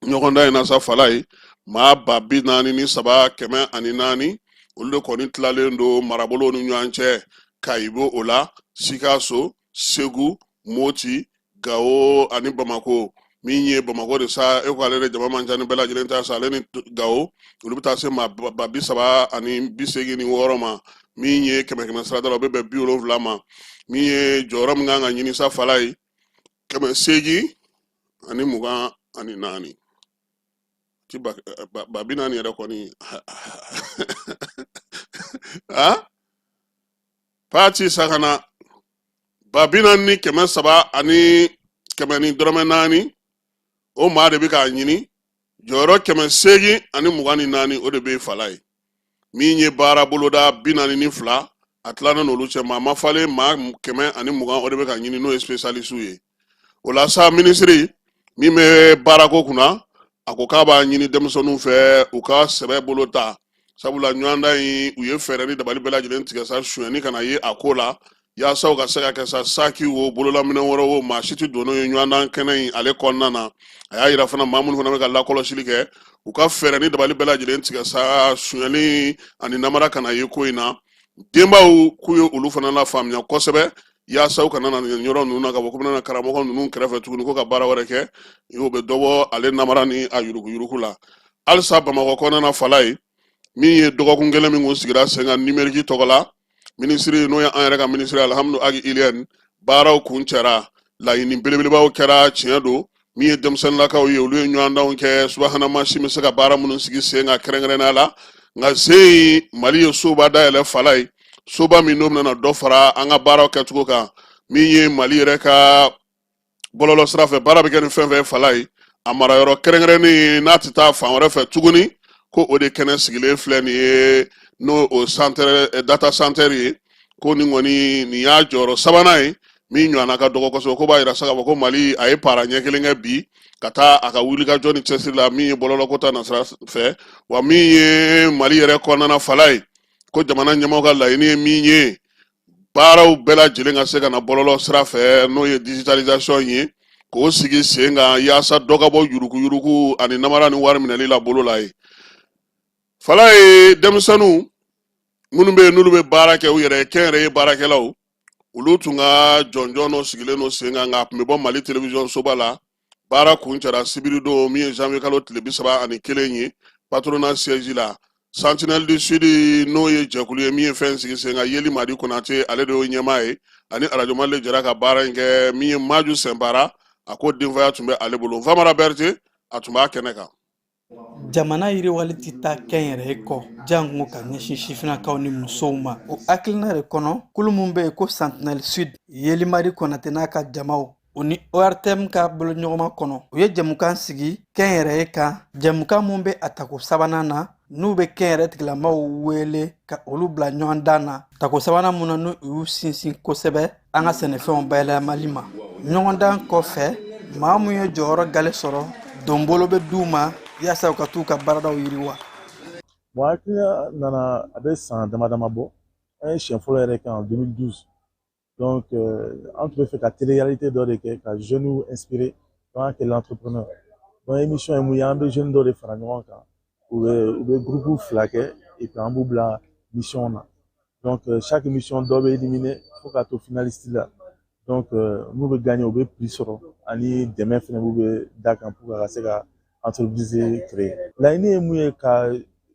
ɲɔgɔndan in na sa Falayi, maa 43,104, olu de kɔni tilalen don marabolow ni ɲɔgɔn cɛ. Kayi b'o o la, Sikaso, Segu, Moti, Gawo ani Bamako. Min ye Bamakɔ de sa, e ko ale de jama man ca ni bɛɛ lajɛlen ta sa, ale ni Gawo olu bɛ taa se maa 386 ma. Min ye kɛmɛ kɛmɛ sarada la, o bɛ bɛn 70 ma. Min ye jɔyɔrɔ min kan ka ɲini sa Falayi, 824 ti 40000 yɛrɛ kɔni a paati sakana 403,000 ani kɛmɛ ni dɔrɔmɛ naani, o maa de bɛ k'a ɲini. Jɔyɔrɔ 824, o de bɛ Falayi. Min ye baara boloda 42, a tilannen n'olu cɛ, maa ma falen maa 120, o de bɛ ka ɲini, n'o ye spécialiste ye. O la sa, minisiri min bɛ baarako kunna, a ko k'a b'a ɲini denmisɛnninw fɛ u ka sɛbɛ bolo ta, sabula ɲɔgɔndan in, u ye fɛɛrɛ ni dabali bɛɛ lajɛlen tigɛ sa sonyɛni kana ye a ko la, yaasa u ka se ka kɛ sa saki wo, bololaminɛn wɛrɛ wo, maa si tɛ don n'o ye ɲɔgɔndan kɛnɛ in ale kɔnɔna na. A y'a yira fana, maa minnu fana bɛ ka lakɔlɔsili kɛ, u ka fɛɛrɛ ni dabali bɛɛ lajɛlen tigɛ sa sonyɛli ani namara kana ye ko in na. Denbaw k'u ye olu fana lafaamuya kosɛbɛ, yaasa u kana na nin yɔrɔ ninnu na ka fɔ ko bɛna karamɔgɔ ninnu kɛrɛfɛ tuguni ko ka baara wɛrɛ kɛ, o bɛ dɔ bɔ ale namara ni a yuruguyurugu la. Halisa Bamakɔ kɔnɔna na Falayi, min ye dɔgɔkun kelen min kun sigira sen kan numérique tɔgɔ la, minisiri n'o ye an yɛrɛ ka minisiri Alihamudu Agi Iliyɛni, baaraw kuncɛra, laɲini belebelebaw kɛra. Tiɲɛ don, min ye denmisɛnninlakaw ye, olu ye ɲɔgɔndanw kɛ subahana mansin bɛ se ka baara minnu sigi sen kan kɛrɛnkɛrɛnnenya la. Nka sen in, Mali ye soba dayɛlɛ Falayi, soba min n'o bɛna dɔ fara an ka baaraw kɛcogo kan. Min ye Mali yɛrɛ ka bɔlɔlɔ sira fɛ baara bɛ kɛ ni fɛn fɛn Falayi, a marayɔrɔ kɛrɛnkɛrɛnnen n'a tɛ taa fan wɛrɛ fɛ tuguni, ko o de kɛnɛ sigilen filɛ nin ye, n'o o centre data center ye. Ko nin kɔni, nin y'a jɔyɔrɔ sabanan ye min ɲɔgɔnna ka dɔgɔ kosɛbɛ. Ko b'a yira sa k'a fɔ ko Mali a ye para ɲɛ kelen kɛ bi ka taa a ka wulikajɔ ni cɛsiri la, min ye bɔlɔlɔko ta nasira fɛ. Wa min ye Mali yɛrɛ kɔnɔna Falayi, ko jamana ɲɛmaaw ka laɲini ye min ye, baaraw bɛɛ lajɛlen ka se ka na bɔlɔlɔ sira fɛ, n'o ye digitalisation ye, k'o sigi sen kan yaasa dɔ ka bɔ yuruguyurugu ani namara ni wari minɛli la bolo la ye. Falayi, denmisɛnninw minnu bɛ yen n'olu bɛ baara kɛ u yɛrɛ ye, kɛnyɛrɛye baarakɛlaw, olu tun ka jɔnjɔn dɔ sigilen don sen kan, nka a tun bɛ bɔ Mali télévision soba la. Baara kuncɛra sibiridon min ye janvier kalo tile 31 ye, patronat siège la. Sentinelle du Sud, n'o ye jɛkulu ye min ye fɛn sigi sen kan, Yeli Madi Konate ale de y'o ɲɛmaa ye, ani arajo Mali de jɛra ka baara in kɛ. Min ye Maju Sɛnpara, a ko denfaya tun bɛ ale bolo. Famara Berete, a tun b'a kɛnɛ kan. Jamana yiriwali tɛ taa kɛnyɛrɛye kɔ, janko ka ɲɛsin sifinnakaw ni musow ma. O hakilina de kɔnɔ, kulu min bɛ yen ko Sentinelle Sud, Yeli Madi Konate n'a ka jamaw O ni ORTM ka boloɲɔgɔnma kɔnɔ, u ye jɛmukan sigi kɛnyɛrɛye kan, jɛmukan mun bɛ a tako sabanan na, n'u bɛ kɛnyɛrɛ tigilamaw wele ka olu bila ɲɔgɔndan na, tako sabanan mun na n'u y'u sinsin kosɛbɛ an ka sɛnɛfɛnw bayɛlɛmali ma. Ɲɔgɔndan kɔfɛ, maa mun ye jɔyɔrɔ gale sɔrɔ, donbolo bɛ d'u ma yaasa u ka t'u ka baaradaw yiriwa. Bon, hakilina nana, a bɛ san dama dama bɔ. An ye siɲɛ fɔlɔ yɛrɛ kɛ en 2012. Donc an tun bɛ fɛ ka télé-réalité dɔ de kɛ ka jeunes inspirer, donc an kɛ l'entrepreneur. Donc émission ye mun ye? An bɛ jeunes dɔ de fara ɲɔgɔn kan, u bɛ groupe fila kɛ et puis an b'u bila mission na. Donc chaque mission, dɔ bɛ éliminer fo ka to finaliste la. Donc n'u bɛ gagner, u bɛ prix sɔrɔ ani dɛmɛ fɛnɛ b'u bɛ da kan pour ka se ka entreprise créer. Laɲini ye mun ye? Ka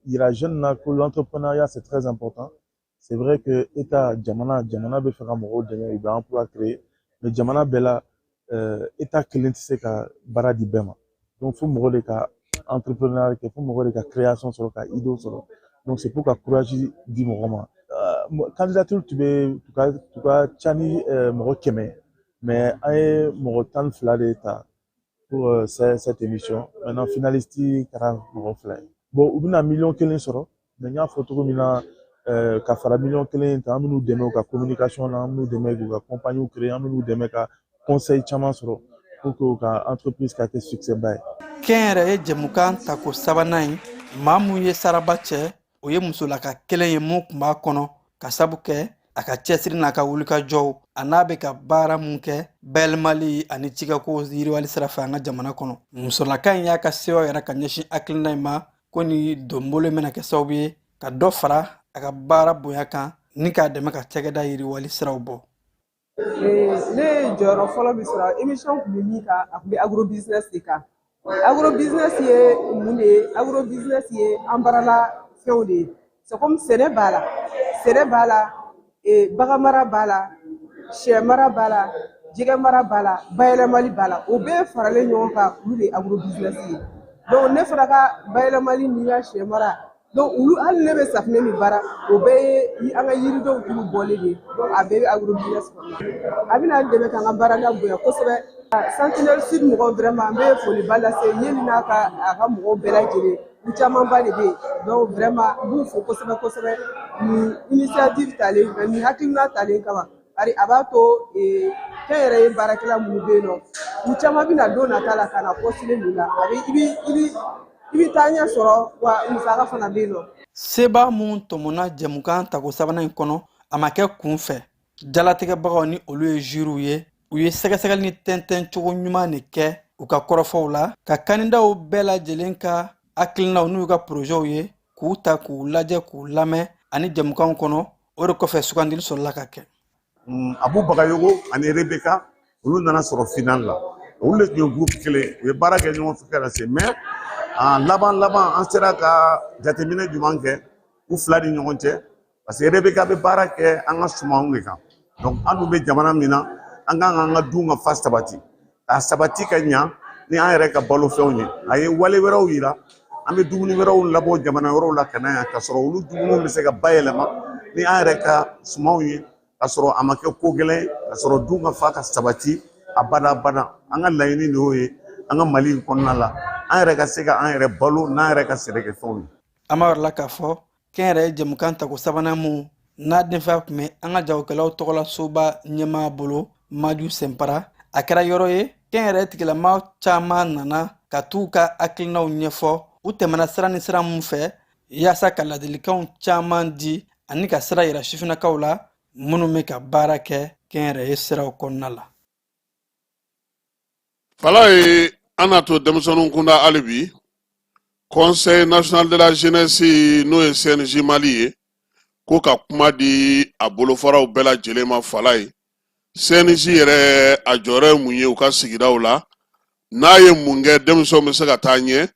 yira jeune na ko l'entrepreneuriat, c'est très important. C'est vrai que État, jamana bɛ fɛ ka mɔgɔw dɛmɛ, u bɛ emploi créer, mais jamana bɛɛ la, État kelen tɛ se ka baara di bɛɛ ma. Donc fo mɔgɔ de ka entrepreneuriat kɛ, fo mɔgɔ de ka création sɔrɔ, ka idée sɔrɔ. Donc c'est pour ka courage di mɔgɔ ma. Candidature tun bɛ tun ka ca ni mɔgɔ 100, mais an ye mɔgɔ 12 de ta pour cette émission. Maintenant, finaliste kɛra mɔgɔ fila ye. Bon, u bɛna miliyɔn 1 sɔrɔ, mais n y'a fɔ cogo min na, ka fara miliyɔn 1 in kan, an bɛn'u dɛmɛ u ka communication na, an bɛn'u dɛmɛ k'u ka compagnie créer, an bɛn'u dɛmɛ ka conseil caman sɔrɔ pour que u ka entreprise ka kɛ succès ba ye. Kɛnyɛrɛye jɛmukan tako sabanan in, maa mun ye saraba cɛ, o ye musolaka kelen ye mun tun b'a kɔnɔ, ka sabu kɛ a ka cɛsiri n'a ka wulikajɔw, a n'a bɛ ka baara mun kɛ bayɛlɛmali ani cikɛko yiriwali sira fɛ an ka jamana kɔnɔ. Musolaka in y'a ka sewa yɛrɛ ka ɲɛsin hakilina in ma ko ni donbolo bɛna kɛ sababu ye ka dɔ fara a ka baara bonya kan ni k'a dɛmɛ ka cakɛda yiriwali siraw bɔ. Ne ye jɔyɔrɔ fɔlɔ min sɔrɔ, émission tun bɛ min kan, a tun bɛ agro business de kan. Agro business ye mun de ye? Agro business ye an baarala fɛnw de ye. C'est comme sɛnɛ b'a la, sɛnɛ b'a la, bagan mara b'a la, sɛ mara b'a la, jɛgɛ mara b'a la, bayɛlɛmali b'a la. O bɛɛ faralen ɲɔgɔn kan, olu de ye agro business ye. Donc ne fana ka bayɛlɛmali ni n ka sɛ mara, donc olu, hali ne bɛ safunɛ min baara, o bɛɛ ye an ka yiridenw tulu bɔlen de ye. Donc a bɛɛ bɛ agro business kɔnɔna na. A bɛna n dɛmɛ k'an ka baarada bonya kosɛbɛ. Sentinelle Sud mɔgɔw, vraiment, n bɛ foliba lase Yeli n'a ka a ka mɔgɔw bɛɛ lajɛlen. U camanba de bɛ yen. Donc vraiment, n b'u fo kosɛbɛ kosɛbɛ nin initiative talen, nin hakilina talen kama. Bari a b'a to kɛnyɛrɛye baarakɛla minnu bɛ yen nɔ, u caman bɛna don nata la ka na postuler nin na. A bɛ i bɛ taa ɲɛ sɔrɔ wa, musaka fana bɛ yen nɔ. Seba mun tɔmɔna jɛmukan tako sabanan in kɔnɔ, a ma kɛ kun fɛ. Jalatigɛbagaw ni olu ye juryw ye, u ye sɛgɛsɛgɛli ni tɛntɛn cogo ɲuman de kɛ u ka kɔrɔfɔw la, ka kandidaw bɛɛ lajɛlen ka hakilinaw n'u ka porozɛw ye, k'u ta k'u lajɛ, k'u lamɛn ani jɛmukanw kɔnɔ. O de kɔfɛ, sugandili sɔrɔla ka kɛ. Abu Bagayogo ani Rebeka, olu nana sɔrɔ final la. Olu de tun ye groupe kelen, u ye baara kɛ ɲɔgɔn fɛ ka se, mais en laban laban, an sera ka jateminɛ jumɛn kɛ u fila ni ɲɔgɔn cɛ? Parce que Rebeka bɛ baara kɛ an ka sumanw de kan. Donc an dun bɛ jamana min na, an kan k'an ka dun ka fa sabati, k'a sabati ka ɲa ni an yɛrɛ ka balofɛnw ye. A ye wale wɛrɛw yira, an bɛ dumuni wɛrɛw labɔ jamana wɛrɛw la ka na yan, ka sɔrɔ olu dumuniw bɛ se ka bayɛlɛma ni an yɛrɛ ka sumanw ye, ka sɔrɔ a ma kɛ ko gɛlɛn ye, ka sɔrɔ dun ka fa ka sabati a bada bada. An ka laɲini de y'o ye an ka Mali in kɔnɔna la, an yɛrɛ ka se ka an yɛrɛ balo n'an yɛrɛ ka sɛnɛkɛfɛnw ye. An b'a yɔrɔ la k'a fɔ kɛnyɛrɛye jɛmukan tako sabanan mun n'a denfaya tun bɛ an ka jagokɛlaw tɔgɔla soba ɲɛmaa bolo, Maju Sɛnpara, a kɛra yɔrɔ ye kɛnyɛrɛye tigilama caman nana ka t'u ka hakilinaw ɲɛfɔ. U tɛmɛna sira ni sira mun fɛ yaasa ka ladilikanw caman di ani ka sira yira sifinnakaw la minnu bɛ ka baara kɛ kɛnyɛrɛye siraw kɔnɔna la. Fala ye, an n'a to denmisɛnninw kunda hali bi. Conseil national de la jeunesse, n'o ye CNJ Mali ye, ko ka kuma di a bolofaraw bɛɛ lajɛlen ma. Fala ye, CNJ yɛrɛ, a jɔyɔrɔ ye mun ye u ka sigidaw la? N'a ye mun kɛ, denmisɛnw bɛ se ka taa ɲɛ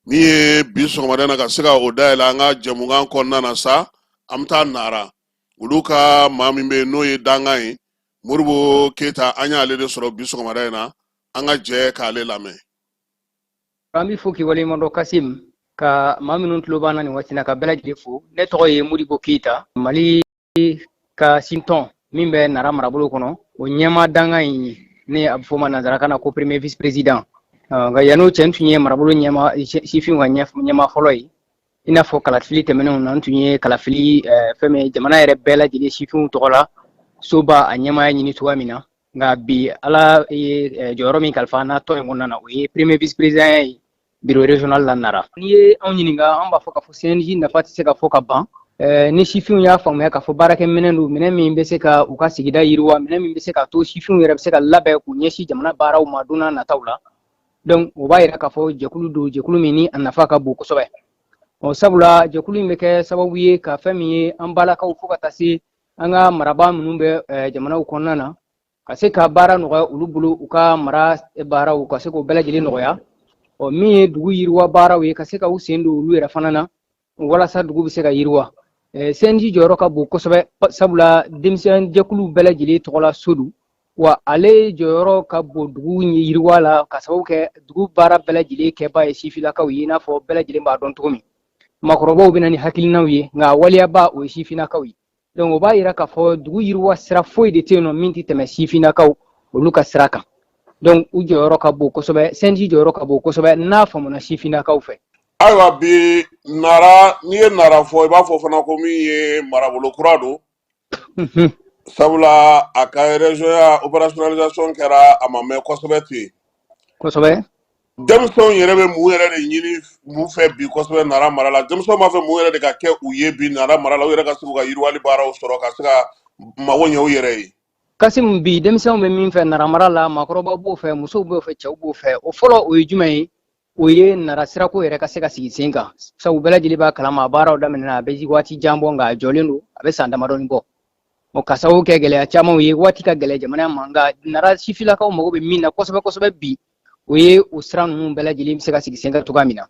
min ye bi sɔgɔmada na, ka se ka o dayɛlɛ an ka jɛmukan kɔnɔna na sa. An bɛ taa Nara, olu ka maa min bɛ yen n'o ye dankan ye, Modibo Keyita, an y'ale de sɔrɔ bi sɔgɔmada in na. An ka jɛ k'ale lamɛn. An b'i fo k'i waleɲuman dɔn, Kasim, ka maa minnu tulo b'an na nin waati na, ka bɛɛ lajɛlen fo. Ne tɔgɔ ye Modibo Keyita, Mali ka sintɔn min bɛ Nara marabolo kɔnɔ, o ɲɛmaa dankan in ye. ni a bɛ fɔ o ma nansarakan na ko premier vice président. Nka yann'o cɛ, n tun ye marabolo ɲɛmaa, sifinw ka ɲɛmaa fɔlɔ ye. I n'a fɔ kalafili tɛmɛnenw na, n tun ye kalafili fɛn min jamana yɛrɛ bɛɛ lajɛlen sifinw tɔgɔ la soba a ɲɛmaaya ɲini cogoya min na. Nka bi, Ala ye jɔyɔrɔ min kalifa an na tɔn in kɔnɔna na, o ye premier vice président ye bureau régional la Nara. N'i ye anw ɲininka, an b'a fɔ k'a fɔ CNJ nafa tɛ se ka fɔ ka ban. Ni sifinw y'a faamuya k'a fɔ baarakɛminɛn don, minɛn min bɛ se ka u ka sigida yiriwa, minɛn min bɛ se ka to sifinw yɛrɛ bɛ se ka labɛn k'u ɲɛsin jamana baaraw ma don n'a nataw la. Donc o b'a yira k'a fɔ jɛkulu don, jɛkulu min ni a nafa ka bon kosɛbɛ. Ɔ sabula jɛkulu in bɛ kɛ sababu ye ka fɛn min ye an balakaw fo ka taa se an ka marabaa minnu bɛ jamanaw kɔnɔna na, ka se ka baara nɔgɔya olu bolo, u ka mara baaraw ka se k'o bɛɛ lajɛlen nɔgɔya. Ɔ min ye dugu yiriwa baaraw ye, ka se ka u sen don olu yɛrɛ fana na walasa dugu bɛ se ka yiriwa. CNJ jɔyɔrɔ ka bon kosɛbɛ, sabula denmisɛn jɛkuluw bɛɛ lajɛlen tɔgɔla so don, wa ale jɔyɔrɔ ka bon dugu yiriwa la, ka sababu kɛ dugu baara bɛɛ lajɛlen kɛba ye sifinnakaw ye. I n'a fɔ bɛɛ lajɛlen b'a dɔn cogo min, maakɔrɔbaw bɛ na ni hakilinaw ye, nka waleyaba o ye sifinnakaw ye. Donc o b'a yira k'a fɔ dugu yiriwa sira foyi de tɛ yen nɔ min tɛ tɛmɛ sifinnakaw olu ka sira kan. Donc u jɔyɔrɔ ka bon kosɛbɛ, CNJ jɔyɔrɔ ka bon kosɛbɛ n'a faamuna sifinnakaw fɛ. Ayiwa, bi Nara, n'i ye Nara fɔ, i b'a fɔ fana ko min ye marabolo kura don, sabula a ka régionya opérationnalisation kɛra a ma mɛn kosɛbɛ ten. Kosɛbɛ. Denmisɛnw yɛrɛ bɛ mun yɛrɛ de ɲini mun fɛ bi kosɛbɛ Nara mara la? Denmisɛnw b'a fɛ mun yɛrɛ de ka kɛ u ye bi Nara mara la, u yɛrɛ ka se k'u ka yiriwali baaraw sɔrɔ, ka se ka mago ɲɛ u yɛrɛ ye? Kasimu, bi denmisɛnw bɛ min fɛ Nara mara la, maakɔrɔbaw b'o fɛ, musow b'o fɛ, cɛw b'o fɛ. O fɔlɔ, o ye jumɛn ye? O ye Nara sirako yɛrɛ ka se ka sigi sen kan, sabu bɛɛ lajɛlen b'a kalama, a baaraw daminɛna a bɛ waati jan bɔ, nka a jɔlen don a bɛ san damadɔni bɔ. O ka sababu kɛ gɛlɛya camanw ye, waati ka gɛlɛn jamana ma. Nka Nara sifilakaw mago bɛ min na kosɛbɛ kosɛbɛ bi, o ye o sira ninnu bɛɛ lajɛlen bɛ se ka sigi sen kan cogoya min na.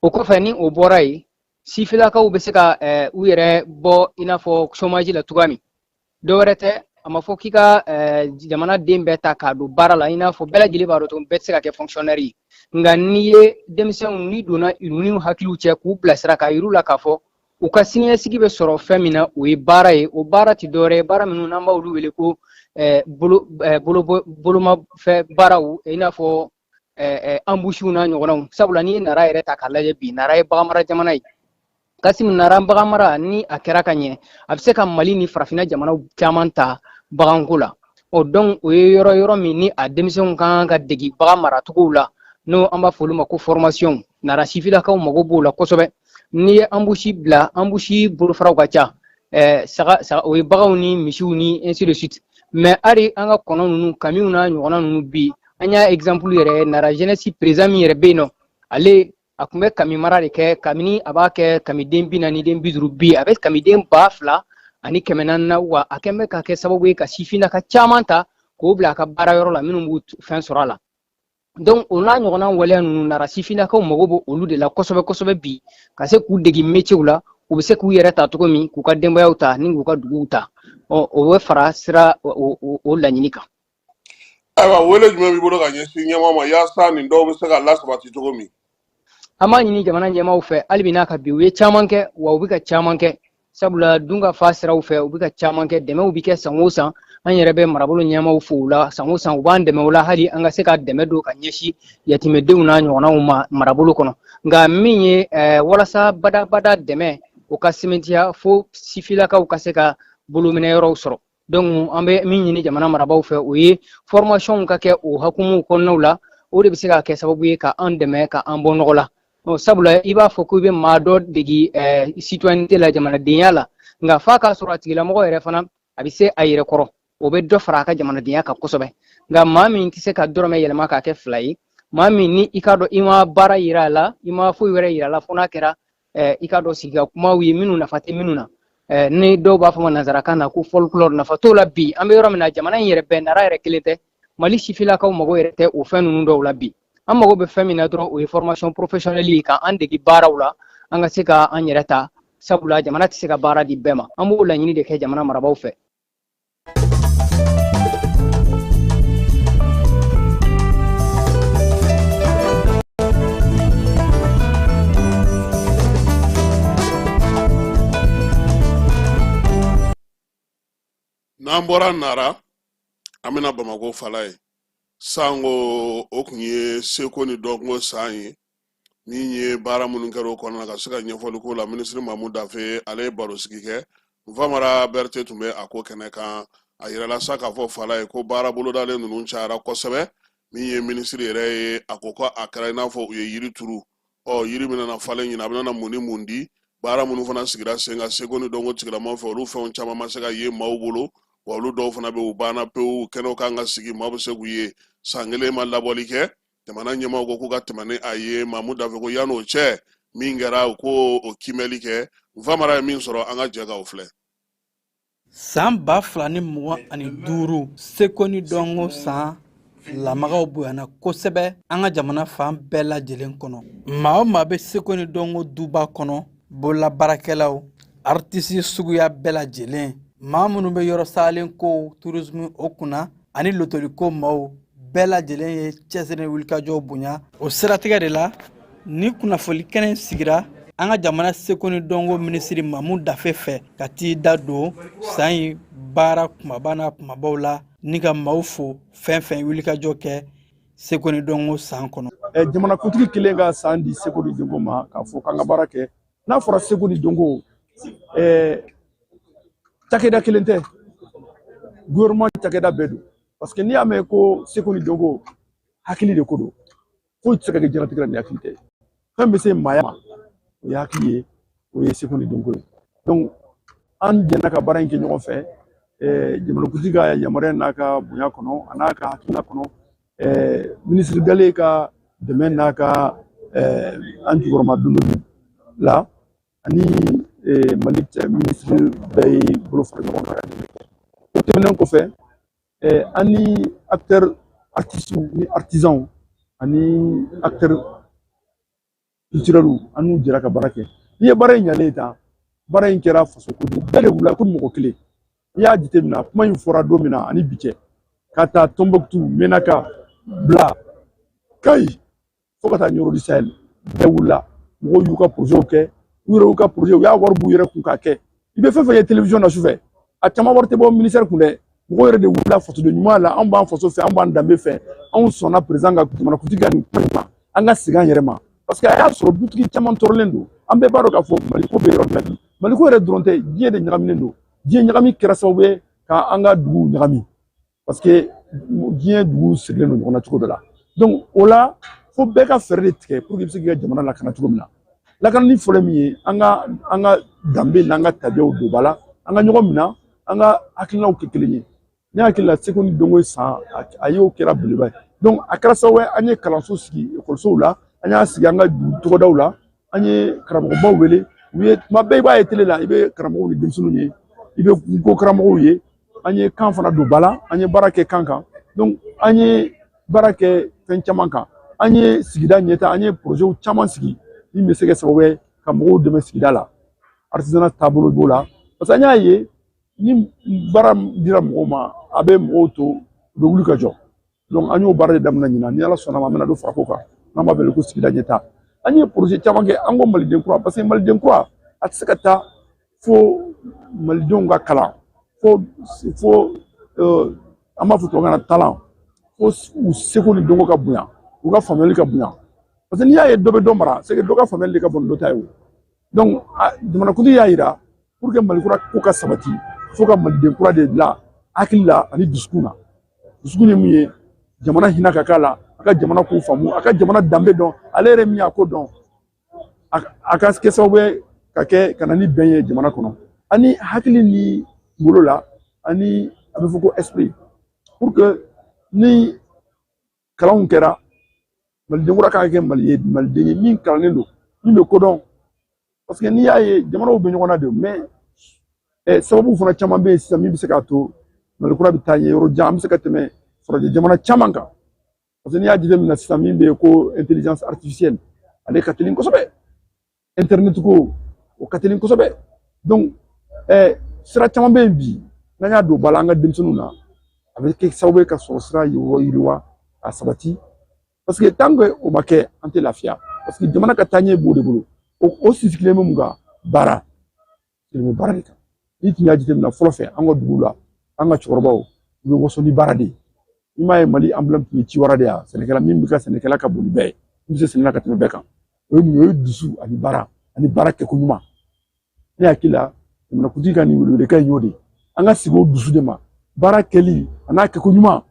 O kɔfɛ, ni o bɔra yen, sifilakaw bɛ se ka u yɛrɛ bɔ i n'a fɔ chômage la cogoya min. Dɔwɛrɛ tɛ, a ma fɔ k'i ka jamana den bɛɛ ta k'a don baara la. I n'a fɔ bɛɛ lajɛlen b'a dɔn cogo min, bɛɛ tɛ se ka kɛ fonctionnaire ye. Nka n'i ye denmisɛnw, n'i donna u ni hakiliw cɛ k'u bilasira, k'a yir'u la k'a fɔ u ka siniɲɛsigi bɛ sɔrɔ fɛn min na, o ye baara ye. O baara tɛ dɔwɛrɛ ye, baara minnu n'an b'olu wele ko bolomafɛ baaraw, i n'a fɔ embouchiw n'a ɲɔgɔnnaw. Sabula n'i ye Nara yɛrɛ ta k'a lajɛ bi, Nara ye baganmara jamana ye. Kasimu, Nara baganmara, ni a kɛra ka ɲɛ, a bɛ se ka Mali ni farafinna jamanaw caman ta baganko la. Ɔ donc o ye yɔrɔ min ni a denmisɛnw ka kan ka degi bagan maracogow la, n'o an b'a fɔ olu ma ko formation. Nara sifilakaw mago b'o la kosɛbɛ. N'i ye embouche bila, embouche bolofaraw ka ca, saga, saga, o ye baganw ni misiw ni ainsi de suite. Mais hali an ka kɔnɔ ninnu, kamiw n'a ɲɔgɔnna ninnu, bi an y'a exemple yɛrɛ, Nara jeunesse président min yɛrɛ bɛ yen nɔ, ale a tun bɛ kami mara de kɛ. Kabini a b'a kɛ kamiden 40, den 50, bi a bɛ kamiden 2400 na. Wa a kɛn bɛ ka kɛ sababu ye ka sifinnaka caman ta k'o bila a ka baara yɔrɔ la, minnu b'u fɛn sɔrɔ a la. Donc o n'a ɲɔgɔnna waleya ninnu, Nara sifinnakaw mago bɛ olu de la kosɛbɛ kosɛbɛ bi, ka se k'u degi métierw la, u bɛ se k'u yɛrɛ ta cogo min, k'u ka denbayaw ta ni k'u ka duguw ta. Ɔ o bɛ fara sira o laɲini kan. Ayiwa, wele jumɛn b'i bolo ka ɲɛsin ɲɛmaa ma, yaasa nin dɔw bɛ se ka lasabati cogo min? An b'a ɲini jamana ɲɛmaaw fɛ hali bi n'a ka bi, u ye caman kɛ, wa u bɛ ka caman kɛ, sabula dun ka fa siraw fɛ, u bɛ ka caman kɛ. Dɛmɛw bɛ kɛ san o san. An yɛrɛ bɛ marabolo ɲɛmaaw fo u la. San o san u b'an dɛmɛ o la, hali an ka se ka dɛmɛ don ka ɲɛsin yatimɛdenw n'a ɲɔgɔnnaw ma marabolo kɔnɔ. Nka min ye walasa badabada dɛmɛ o ka sɛmɛntiya, fo sifilakaw ka se ka bolominɛyɔrɔw sɔrɔ. Donc an bɛ min ɲini jamana marabaaw fɛ, o ye formation ka kɛ o hukumu kɔnɔnaw la. O de bɛ se ka kɛ sababu ye ka an dɛmɛ ka an bɔ nɔgɔ la. Sabula i b'a fɔ ko i bɛ maa dɔ degi citoyenneté la, jamanadenya la, nka f'a k'a sɔrɔ a tigilamɔgɔ yɛrɛ fana a bɛ se a yɛrɛ kɔrɔ, o bɛ dɔ fara a ka jamanadenya kan kosɛbɛ. Nka maa min tɛ se ka dɔrɔmɛ yɛlɛma k'a kɛ 2 ye, maa min ni i k'a dɔn i ma baara yira a la, i ma foyi wɛrɛ yira a la, fo n'a kɛra i k'a dɔn sigi ka kumaw ye minnu nafa tɛ minnu na, ni dɔw b'a fɔ ma nansarakan na ko folklore, nafa t'o la. Bi an bɛ yɔrɔ min na, jamana in yɛrɛ bɛɛ, Nara yɛrɛ kelen tɛ, Mali sifilakaw mago yɛrɛ tɛ o fɛn ninnu dɔw la bi. An mago bɛ fɛn min na dɔrɔn, o ye formation professionnelle ye, ka an degi baaraw la, an ka se ka an yɛrɛ ta, sabula jamana tɛ se ka baara di bɛɛ ma. An b'o laɲini de kɛ jamana marabaaw fɛ. N'an bɔra Nara, an bɛna Bamakɔ fala ye. Sango o kun ye seko ni dɔnko san ye min ye baara minnu kɛra o kɔnɔna ka se ka ɲɛfɔli k'o la. Minisiri Mamu Dafe, ale ye barosigi kɛ. Famara Berete tun bɛ a ko kɛnɛ kan. A yirala sa k'a fɔ fala ye ko baara bolodalen ninnu cayara kosɛbɛ. Min ye minisiri yɛrɛ ye, a ko ko a kɛra i n'a fɔ u ye yiri turu. Ɔ, yiri bɛna na falen ɲin, a bɛna na mun ni mun di? Baara minnu fana sigira sen kan seko ni dɔnko tigilamaw fɛ, olu fɛnw caman ma se ka ye maaw bolo wa olu dɔw fana bɛ u banna pewu. Kɛnɛw kan ka sigi, maaw bɛ se k'u ye. San kelen ma labɔli kɛ. Jamana ɲɛmaaw ko k'u ka tɛmɛ ni a ye. Mamu Dafe ko yan'o cɛ, min kɛra, u ko o kiimɛli kɛ. Famara ye min sɔrɔ, an ka jɛ k'o filɛ. San 2025 seko ni dɔnko san lamagaw bonyana kosɛbɛ an ka jamana fan bɛɛ lajɛlen kɔnɔ. Maa o maa bɛ seko ni dɔnko duba kɔnɔ, bololabaarakɛlaw, aritisi suguya bɛɛ lajɛlen, maa minnu bɛ yɔrɔ salen kow, tourisme o kunna, ani lotoliko maaw bɛɛ lajɛlen ye cɛsiri ni wulikajɔw bonya. O siratigɛ de la, ni kunnafoli kɛnɛ sigira an ka jamana seko ni dɔnko minisiri Mamu Dafe fɛ ka t'i da don san in baara kumaba n'a kumabaw la, ni ka maaw fo fɛn fɛn wulikajɔ kɛ seko ni dɔnko san kɔnɔ. Jamanakuntigi kelen ka san di seko ni dɔnko ma k'a fɔ k'an ka baara kɛ. N'a fɔra seko ni dɔnko, cakɛda kelen tɛ, gouvernement cakɛda bɛɛ don, parce que n'i y'a mɛn ko seko ni dɔnko, hakili de ko don. Foyi tɛ se ka kɛ diɲɛlatigɛ la ni hakili tɛ. Fɛn bɛ se maaya ma, o ye hakili ye, o ye seko ni dɔnko ye. Donc an jɛnna ka baara in kɛ ɲɔgɔn fɛ, jamanakuntigi ka yamaruya n'a ka bonya kɔnɔ, a n'a ka hakilina kɔnɔ, minisiri Gale ka dɛmɛ n'a ka an jukɔrɔma dondoli la, ani Mali cɛ minisiri bɛɛ ye bolo fara ɲɔgɔn kan ka dɛmɛ kɛ. O tɛmɛnen kɔfɛ, an ni acteurs artistes ni artisans ani acteurs culturels, an n'u jɛra ka baara kɛ. N'i ye baara in ɲalen ta, baara in kɛra faso ko de, bɛɛ de wulila ko mɔgɔ kelen. N'i y'a jateminɛ, kuma in fɔra don min na ani bi cɛ, ka taa Tɔnbɔkutu, Menaka, Bila, Kayi, fo ka taa Ɲɔrɔ du Sahel, bɛɛ wulila. Mɔgɔw y'u ka projetw kɛ, u yɛrɛ y'u ka projet, u y'a wari b'u yɛrɛ kun k'a kɛ. I bɛ fɛn fɛn ye télévision na sufɛ, a caman wari tɛ bɔ ministère kun dɛ. Mɔgɔw yɛrɛ de wulila fasoden ɲuman la. Anw b'an faso fɛ, anw b'an danbe fɛ, anw sɔnna président ka, jamanakuntigi ka nin kuma in ma, an ka segin an yɛrɛ ma, parce que a y'a sɔrɔ dutigi caman tɔɔrɔlen don. An bɛɛ b'a dɔn k'a fɔ Maliko bɛ yɔrɔ min na bi, Maliko yɛrɛ dɔrɔn tɛ, diɲɛ de ɲagaminen don. Diɲɛ ɲagami kɛra sababu ye ka an ka duguw ɲagami, parce que diɲɛ dugu sirilen don ɲɔgɔn na cogo dɔ la. Donc o la, fo bɛɛ ka fɛɛrɛ de tigɛ pour que i bɛ se k'i ka jamana lakana cogo min na. Lakanani fɔlɔ min ye, an ka danbe n'an ka tabiyaw don ba la, an ka ɲɔgɔn minɛ, an ka hakilinaw kɛ kelen ye. Ne hakili la, seko ni dɔnko san a y'o kɛra belebeleba ye. Donc a kɛra sababu ye, an ye kalanso sigi ekɔlisow la, an y'a sigi an ka dugu tɔgɔdaw la, an ye karamɔgɔbaw wele u ye. Tuma bɛɛ i b'a ye tele la, i bɛ karamɔgɔw ni denmisɛnninw ye, i bɛ ko karamɔgɔw ye. An ye kan fana don ba la, an ye baara kɛ kan kan. Donc an ye baara kɛ fɛn caman kan, an ye sigida ɲɛta, an ye projetw caman sigi min bɛ se kɛ sababu ye ka mɔgɔw dɛmɛ sigida la. Artisanat taabolo b'o la, parce que an y'a ye ni baara dira mɔgɔw ma, a bɛ mɔgɔw to u bɛ wuli ka jɔ. Donc an y'o baara de daminɛ ɲinan. Ni Ala sɔnna ma, an bɛna don farako kan n'an b'a wele ko sigida ɲɛta. An ye projet caman kɛ. An ko Maliden kura, parce que Maliden kura a tɛ se ka taa fo malidenw ka kalan, fo an b'a fɔ tubabukan na talent, fo u seko ni dɔnko ka bonya, u ka faamuyali ka bonya, parce que n'i y'a ye dɔ bɛ dɔ mara, c'est que dɔ ka faamuyali de ka bon ni dɔ ta ye. O donc jamanakuntigi y'a yira, pour que Mali kura ko ka sabati, fo ka Maliden kura de bila hakili la ani dusukun na. Dusukun ye mun ye? Jamana hinɛ ka k'a la, a ka jamana ko faamu, a ka jamana danbe dɔn, ale yɛrɛ min y'a ko dɔn, a ka kɛ sababu ye ka kɛ ka na ni bɛn ye jamana kɔnɔ, ani hakili ni kunkolo la, ani a bɛ fɔ ko esprit, pour que ni kalanw kɛra, Maliden kura kan ka kɛ Mali ye, Maliden ye min kalannen don, min bɛ kodɔn. Parce que n'i y'a ye, jamanaw bɛ ɲɔgɔn na de, mais sababu fana caman bɛ yen sisan min bɛ se k'a to Mali kura bɛ taa ɲɛ yɔrɔ jan, an bɛ se ka tɛmɛ farajɛ jamana caman kan. Parce que n'i y'a jateminɛ sisan, min bɛ yen ko intelligence artificielle, ale ka teli kosɛbɛ, internet ko o ka teli kosɛbɛ. Donc sira caman bɛ yen bi, n'an y'a don ba la an ka denmisɛnninw na, a bɛ kɛ sababu ye ka sɔrɔ sira yiriwa ka sabati, parce que tant que o ma kɛ, an tɛ lafiya, parce que jamana ka taaɲɛ b'o de bolo. O sinsigilen bɛ mun kan? Baara sigilen bɛ baara de kan. N'i tun y'a jateminɛ fɔlɔ fɛ, an ka dugu la, an ka cɛkɔrɔbaw, u bɛ waso ni baara de ye. I m'a ye, Mali emblème tun ye ciwara de ye. Sɛnɛkɛla min bɛ ka sɛnɛkɛla ka bon ni bɛɛ ye, min bɛ se sɛnɛ la ka tɛmɛ bɛɛ kan, o ye mun ye? O ye dusu ani baara ani baara kɛko ɲuman. Ne hakili la, jamanakuntigi ka nin welewelekan in y'o de ye. An ka sigi o dusu de ma, baara kɛli a n'a kɛko ɲuman,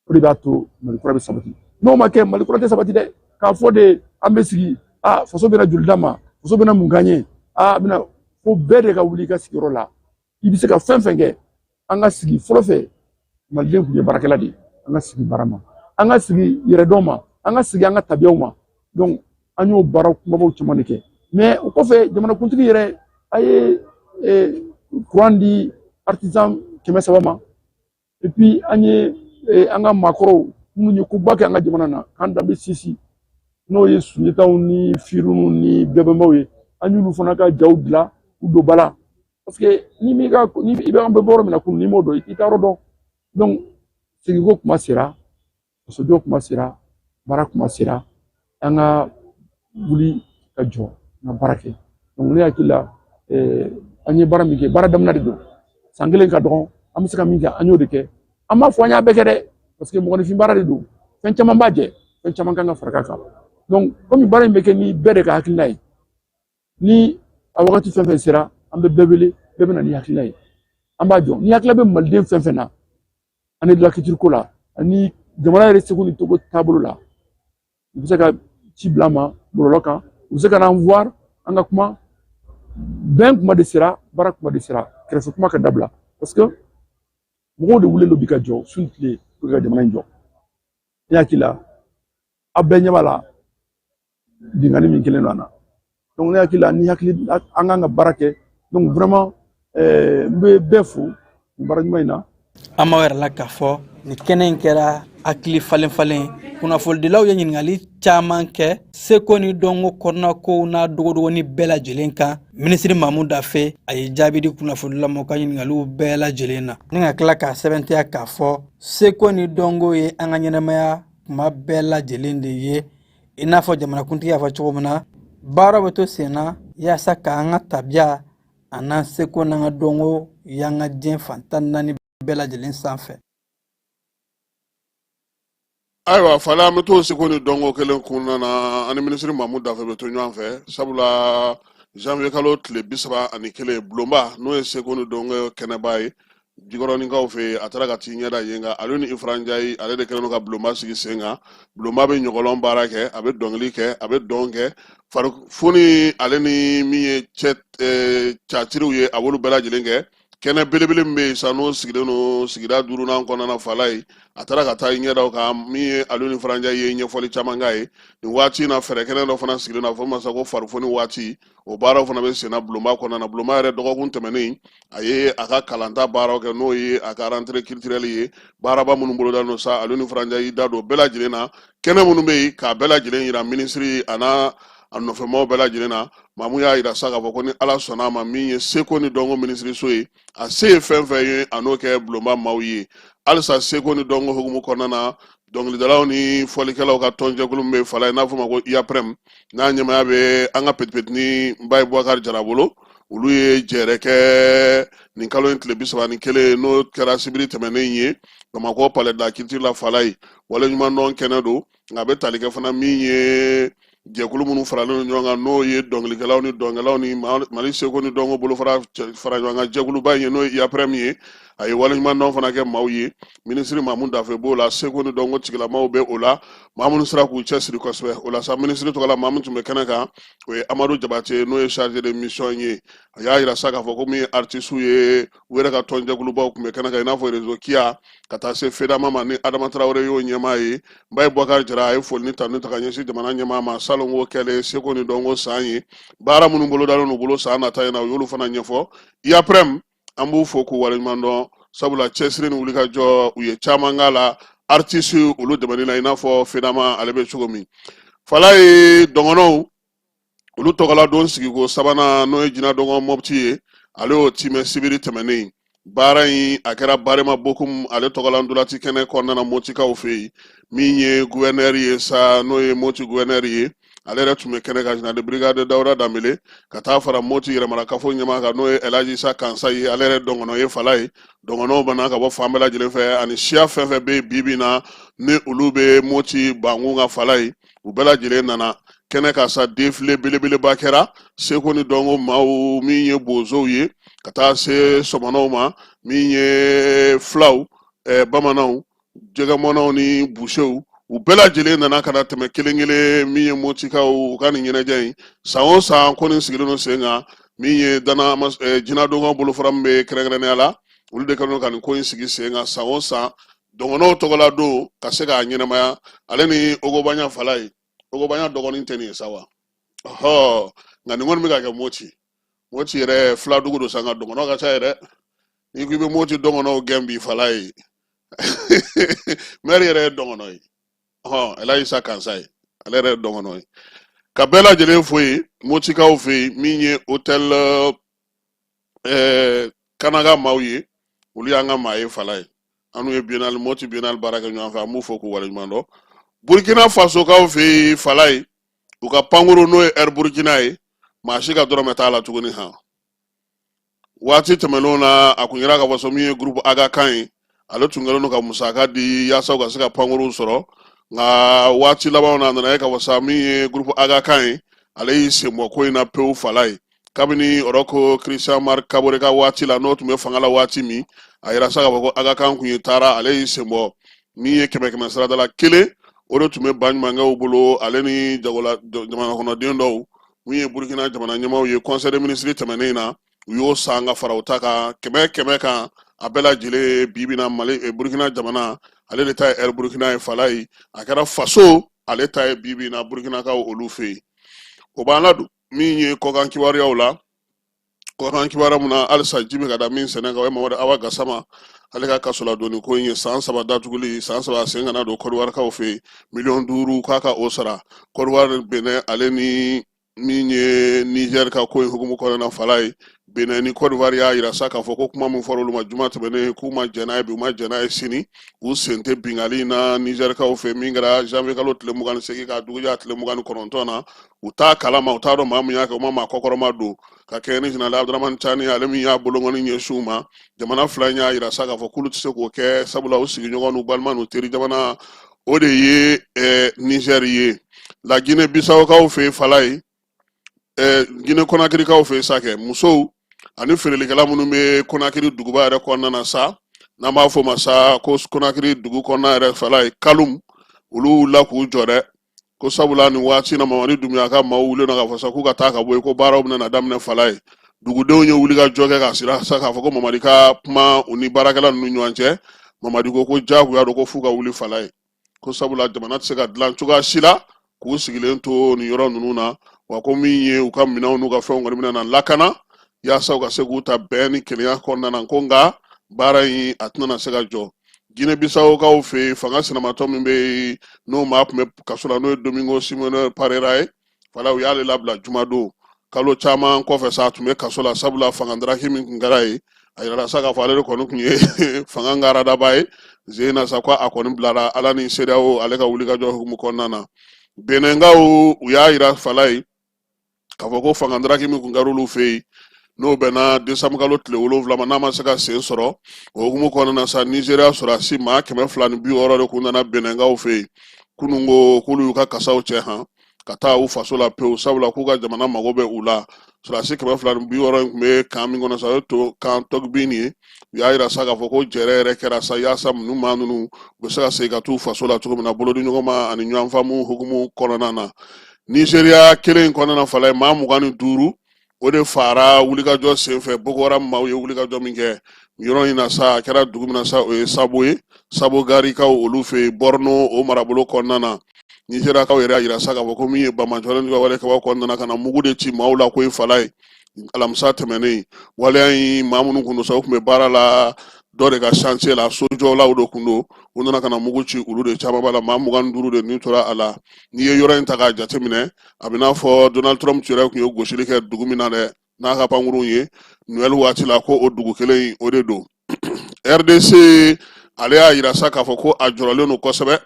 o de b'a to Mali kura bɛ sabati. N'o ma kɛ, Mali kura tɛ sabati dɛ. K'a fɔ de an bɛ sigi, a faso bɛna joli d'an ma, faso bɛna mun k'an ye, a bɛna fo bɛɛ de ka wuli i ka sigiyɔrɔ la. I bɛ se ka fɛn fɛn kɛ. An ka sigi fɔlɔ fɛ, maliden tun ye baarakɛla de ye. An ka sigi baara ma, an ka sigi yɛrɛdɔn ma, an ka sigi an ka tabiyaw ma. Donc an y'o baara kumabaw caman de kɛ. Mais o kɔfɛ, jamanakuntigi yɛrɛ a ye kuran di artisan 300 ma. Et puis an ye an ka maakɔrɔw minnu ye koba kɛ an ka jamana na, k'an danbe sinsin, n'o ye Sunjataw ni Firunw ni bɛɛbɛnbaw ye, an y'olu fana ka jaw dilan k'u don ba la. Parce que ni m'i ka ni i bɛ an bɛ bɔ yɔrɔ min na kunun, n'i m'o dɔn, i t'i taa yɔrɔ dɔn. Donc seginko kuma sera, fasojɔ kuma sera, baara kuma sera. An ka wuli ka jɔ, an ka baara kɛ. Donc ne hakili la, an ye baara min kɛ, baara daminɛ de don. San kelen ka dɔgɔn. An bɛ se ka min kɛ, an y'o de kɛ. An b'a fɔ an y'a bɛɛ kɛ dɛ, parce que mɔgɔninfin baara de don, fɛn caman b'a jɛ, fɛn caman kan ka fara kan. Donc komi baara in bɛ kɛ ni bɛɛ de ka hakilina ye, ni a wagati fɛn fɛn sera, an bɛ bɛɛ wele, bɛɛ bɛ na ni hakilina ye, an b'a jɔ. Ni hakilina bɛ maliden fɛn fɛn na, ani de la culture ko la, ani jamana yɛrɛ seko ni togo taabolo la, u bɛ se ka ci bila an ma bɔlɔlɔ kan, u bɛ se ka n'an voir, an ka kuma. Bɛn kuma de sera, baara kuma de sera, kɛrɛfɛ kuma ka dabila, parce que mɔgɔw de wulilen don bi ka jɔ su ni tile pour que ka jamana in jɔ. Ne hakili la, aw bɛɛ ɲɛ b'a la, binkanni min kɛlen don an na. Donc ne hakili la, ni hakili an kan ka baara kɛ. Donc vraiment n bɛ bɛɛ fo nin baara ɲuman in na. An b'aw yɛrɛ la k'a fɔ nin kɛnɛ in kɛra hakili falen falen. Kunnafonidilaw ye ɲininkali caman kɛ seko ni dɔnko kɔnɔnakow n'a dogodogoni bɛɛ lajɛlen kan. Minisiri Mamu Dafe a ye jaabi di kunnafonidilaw ma ka ɲininkaliw bɛɛ lajɛlen na, ni ka tila k'a sɛbɛntiya k'a fɔ seko ni dɔnko ye an ka ɲɛnamaya kuma bɛɛ lajɛlen de ye. I n'a fɔ jamanakuntigi y'a fɔ cogo min na, baara bɛ to sen na yaasa k'an ka tabiya an'an seko n'an ka dɔnko y'an ka diɲɛ fan 14 bɛɛ lajɛlen sanfɛ. Ayiwa Fale, an bɛ to seko ni dɔnko kelen kɔnɔna na. Ani minisiri Mamu Dafe bɛ to ɲɔgɔn fɛ, sabula janvier kalo tile 31, bulonba n'o ye seko ni dɔnko kɛnɛba ye Jikɔrɔninkaw fɛ yen, a taara ka t'i ɲɛda yen kan. Ale ni Ifra Njayi, ale de kɛlen don ka bulonba sigi sen kan. Bulonba bɛ ɲɔgɔlɔn baara kɛ, a bɛ dɔnkili kɛ, a bɛ dɔn kɛ, farifoni, ale ni min ye cɛ catiriw ye, a b'olu bɛɛ lajɛlen kɛ. Kɛnɛ belebele min bɛ yen sa, n'o sigilen don sigida duurunan kɔnɔna na Falaye, a taara ka taa i ɲɛda o kan. Min ye Alioune Ifra Njayi ye, ɲɛfɔli caman k'a ye. Nin waati in na, fɛɛrɛ kɛnɛ dɔ fana sigilen don, a fɔ ma sa ko farifoni waati. O baaraw fana bɛ senna bulonba kɔnɔna na. Bulonba yɛrɛ, dɔgɔkun tɛmɛnen, a ye a ka kalanta baaraw kɛ, n'o ye a ka rentrée culturelle ye. Baaraba minnu bolodalen don sa, Alioune Ifra Njayi y'i da don bɛɛ lajɛlen na, kɛnɛ minnu bɛ yen, k'a bɛɛ lajɛlen yira minisiri a n'a a nɔfɛmaaw bɛɛ lajɛlen na. Mamu y'a yira sa k'a fɔ ko ni Ala sɔnna a ma, min ye seko ni dɔnko minisiriso ye, a se ye fɛn fɛn ye, a n'o kɛ bulonba maaw ye. Halisa seko ni dɔnko hukumu kɔnɔna na, dɔnkilidalaw ni fɔlikɛlaw ka tɔnjɛkulu min bɛ Falaye, n'a fɔ ma ko IAPREM, n'a ɲɛmaaya bɛ an ka petipetini Baye Bubakari Jara bolo, olu ye jɛrɛ kɛ nin kalo in tile 31, n'o kɛra sibiri tɛmɛnen ye, Bamakɔ Palais de la Culture la Falaye. Waleɲumandɔn kɛnɛ don, nka a bɛ tali kɛ fana min ye jɛkulu minnu faralen don ɲɔgɔn kan, n'o ye dɔnkilikɛlaw ni dɔnkɛlaw ni Mali seko ni dɔnko bolofara fara ɲɔgɔn kan jɛkuluba in ye, n'o ye IAPREM ye. A ye waleɲumandɔn fana kɛ maaw ye. Minisiri Mamu Dafe b'o la, seko ni dɔnko tigilamaw bɛ o la, maa minnu sera k'u cɛsiri kosɛbɛ o la sa. Minisiri tɔgɔ la, maa min tun bɛ kɛnɛ kan, o ye Amadu Jabate, n'o ye chargé de mission ye. A y'a yira sa k'a fɔ ko min ye artisiw ye, u yɛrɛ ka tɔnjɛkulubaw tun bɛ kɛnɛ kan, i n'a fɔ Réseau Kia, ka taa se FEDAMA ma ni Adama Tarawele y'o ɲɛmaa ye. Baye Bubakari Jara a ye foli ni tanu ta ka ɲɛsin jamana ɲɛmaa ma salonko kɛlen seko ni dɔnko san ye. Baara minnu bolodalen n'u bolo san nata in na, u y'olu fana ɲɛfɔ. IAPREM, an b'u fo k'u waleɲuman dɔn, sabula cɛsiri ni wulikajɔ, u ye caman k'a la artisi olu dɛmɛni na, i n'a fɔ FEDAMA ale bɛ cogo min. Falaye, dɔngɔnɔw olu tɔgɔla don sigiko sabanan, n'o ye Jina Dɔngɔ Mɔpti ye, ale y'o timɛ sibiri tɛmɛnen. Baara in a kɛra Barema Bokum ale tɔgɔla ntolaci kɛnɛ kɔnɔna na Motikaw fɛ yen. Min ye guvɛnɛri ye sa, n'o ye Moti guvɛnɛri ye, Ale yɛrɛ tun bɛ kɛnɛ kan, général de brigade Dawuda Danbele, ka taa fara Moti yɛrɛmarakafo ɲɛmaa kan, n'o ye Elaji Isa Kansa ye. Ale yɛrɛ dɔngɔnɔ ye fala ye. Dɔngɔnɔw bana ka bɔ fan bɛɛ lajɛlen fɛ, ani siya fɛn fɛn bɛ yen bi bi in na ni olu bɛ Moti Bankun ka fala ye, u bɛɛ lajɛlen nana kɛnɛ kan sa. Défilé belebeleba kɛra, seko ni dɔnko maaw, min ye bozow ye ka taa se sɔmɔnɔw ma, min ye filaw, bamananw, jɛgɛmɔnnaw ni busew, u bɛɛ lajɛlen nana ka na tɛmɛ kelen kelen. Min ye Motikaw, u ka nin ɲɛnajɛ in, san o san ko nin sigilen don sen kan. Min ye dana jinadonkaw bolofara min bɛ kɛrɛnkɛrɛnnenya la, olu de kɛlen don ka nin ko in sigi sen kan san o san, dɔngɔnɔw tɔgɔla don ka se k'a ɲɛnamaya. Ale ni Ogobanya fala ye, Ogobanya dɔgɔnin tɛ nin ye sa wa? Ɔhɔ, nka nin kɔni bɛ ka kɛ Moti. Moti yɛrɛ filadugu don sa, nka dɔngɔnɔ ka ca yɛrɛ. N'i ko i bɛ Moti dɔngɔnɔw gɛn bi fala ye, mɛri yɛrɛ ye dɔngɔnɔ ye. Ɔhɔn, Elaji Isa Kansa ye, ale yɛrɛ ye dɔngɔnɔ ye. Ka bɛɛ lajɛlen fo yen Motikaw fɛ yen. Min ye hôtel Kanaga maaw ye, olu y'an ka maa ye fala ye. An n'u ye biennale, Moti biennale baara kɛ ɲɔgɔn fɛ, an b'u fo k'u waleɲuman dɔn. Burkina Fasokaw fɛ yen fala ye, u ka pankuru n'o ye Air Burkina ye, maa si ka dɔrɔmɛ t'a la tuguni. Han, waati tɛmɛnenw na, a kun yira k'a fɔ so min ye groupe Aga Khan ye, ale tun kɛlen don ka musaka di yaasa u ka se ka pankuruw sɔrɔ. Nka waati labanw na, a nana ye k'a fɔ sa min ye groupe Aga Khan ye, ale y'i sen bɔ ko in na pewu fala ye. Kabini Roch Christian Marc Kabore ka waati la, n'o tun bɛ fanga la waati min, a yira sa k'a fɔ ko Aga Khan kun ye taara, ale y'i sen bɔ. Min ye kɛmɛ kɛmɛ sarada la kelen, o de tun bɛ baɲumankɛw bolo, ale ni jagola jamana kɔnɔden dɔw. Min ye Burukina jamana ɲɛmaaw ye, conseil des ministres tɛmɛnen in na, u y'o san ka fara u ta kan, kɛmɛ kɛmɛ kan, a bɛɛ lajɛlen. Bi bi na, Mali, Burukina jamana, ale de ta ye Air Burukina ye fala ye. A kɛra faso ale ta ye bi bi na Burukinakaw olu fɛ yen. O b'an ladon min ye kɔkan kibaruyaw la. Kɔkan kibaruya mun na halisa ji bɛ ka da min sɛnɛ kan, o ye Mamadu Awa Gasama, ale ka kasoladonni ko in ye. San 3 datuguli, san 3 a sen kana don Kɔdiwarikaw fɛ yen, miliyɔn 5 k'a ka o sara. Kɔdiwari, Benin, ale ni min ye Niger ka ko in hukumu kɔnɔna fala ye. Benin ni Kɔdiwari y'a yira sa k'a fɔ ko kuma min fɔra olu ma juma tɛmɛnen, k'u ma jɛn n'a ye bi, u ma jɛn n'a ye sini, u sen tɛ binkanni na Nizɛrikaw fɛ min kɛra janvier kalo tile 28 k'a dugujɛ a tile 29 na. U t'a kalama, u t'a dɔn maa min y'a kɛ, u ma maa kɔkɔrɔma don. Ka kɛɲɛ ni général Abdramani Tchani, ale min y'a bolokɔni ɲɛsin u ma, jamana fila in y'a yira sa k'a fɔ k'olu tɛ se k'o kɛ, sabula u sigiɲɔgɔn n'u balima n'u teri jamana, o de ye Nizɛri ye. La Guinée Bissaukaw fɛ yen fala ye, Guinée Conakrykaw fɛ yen sa kɛ, musow ani feerelikɛla minnu bɛ Conakry duguba yɛrɛ kɔnɔna na sa, n'an b'a fɔ o ma sa ko Conakry dugu kɔnɔna yɛrɛ fala ye, Kalum, olu wulila k'u jɔ dɛ, ko sabula nin waati na Mamadi Dunbiya ka maaw wulilen don k'a fɔ sa k'u ka taa ka bɔ yen, ko baaraw bɛna daminɛ fala ye. Dugudenw ye wulikajɔ kɛ k'a sira sa k'a fɔ ko Mamadi ka kuma u ni baarakɛla ninnu ɲɔgɔn cɛ. Mamadi ko jagoya don, ko f'u ka wuli fala ye, ko sabula jamana tɛ se ka dilan cogoya si la k'u sigilen to nin yɔrɔ ninnu na, wa ko min ye u ka minɛnw n'u ka fɛnw kɔni bɛna na lakana yaasa u ka se k'u ta bɛn ni kelenya kɔnɔna na, ko nka baara in a tɛna se ka jɔ. Guinée Bissaukaw fɛ yen, fanga sinamatɔ min bɛ yen, n'o maa tun bɛ kaso la, n'o ye Domingo Simone Parera ye fala, u y'ale labila jumadon kalo caman kɔfɛ sa. A tun bɛ kaso la sabula fanga daraki min tun kɛra yen, a yirala sa k'a fɔ ale de kɔni tun ye fanga ngaradaba ye zen na sa, ko a kɔni bilara Ala ni CEDEAO ale ka wulikajɔ hukumu kɔnɔna na. Benɛnkaw, u y'a yira fala ye k'a fɔ ko fanga daraki min tun kɛra olu fɛ yen, n'o bɛnna desanburu kalo tile 7 ma, n'a ma se ka sen sɔrɔ, o hukumu kɔnɔna na sa, Nizeriya sɔrɔdasi maa 260 de kun nana Benɛnkaw fɛ yen kunun, ko k'olu y'u ka kasaw cɛ han ka taa u faso la pewu, sabula k'u ka jamana mago bɛ u la. Sɔrɔdasi 260 in tun bɛ kan min kɔnɔ sa, o ye to kan Tɔgbini ye. U y'a yira sa k'a fɔ ko jɛrɛ yɛrɛ kɛra sa yaasa ninnu maa ninnu u bɛ se ka segin ka t'u faso la cogo min na, bolodiɲɔgɔnma ani ɲɔgɔnfaamu hukumu kɔnɔna na. Nizeriya kelen in kɔnɔna fala ye, maa 25 o de faara wulikajɔ senfɛ, Boko Haram maaw ye wulikajɔ min kɛ yɔrɔ in na sa. A kɛra dugu min na sa, o ye Sabo ye, Sabo Garikaw olu fɛ yen, Borno o marabolo kɔnɔna na. Nizeriyakaw yɛrɛ y'a yira sa k'a fɔ ko min ye banbaanciwale ni wale kɛbaw kɔnɔna na, ka na mugu de ci maaw la ko ye fala ye alamisa tɛmɛnen. Waleya in, maa minnu kun don sa, u tun bɛ baara la dɔ de ka chantier la, sojɔlaw de kun don. U nana ka na mugu ci olu de caman b'a la, maa 25 de ni tora a la. N'i ye yɔrɔ in ta k'a jateminɛ, a bɛ n'a fɔ Donald Trump yɛrɛ tun ye gosili kɛ dugu min na dɛ n'a ka pankurun ye Noël waati la, ko o dugu kelen in o de don. RDC ale y'a yira sa k'a fɔ ko a jɔrɔlen don kosɛbɛ,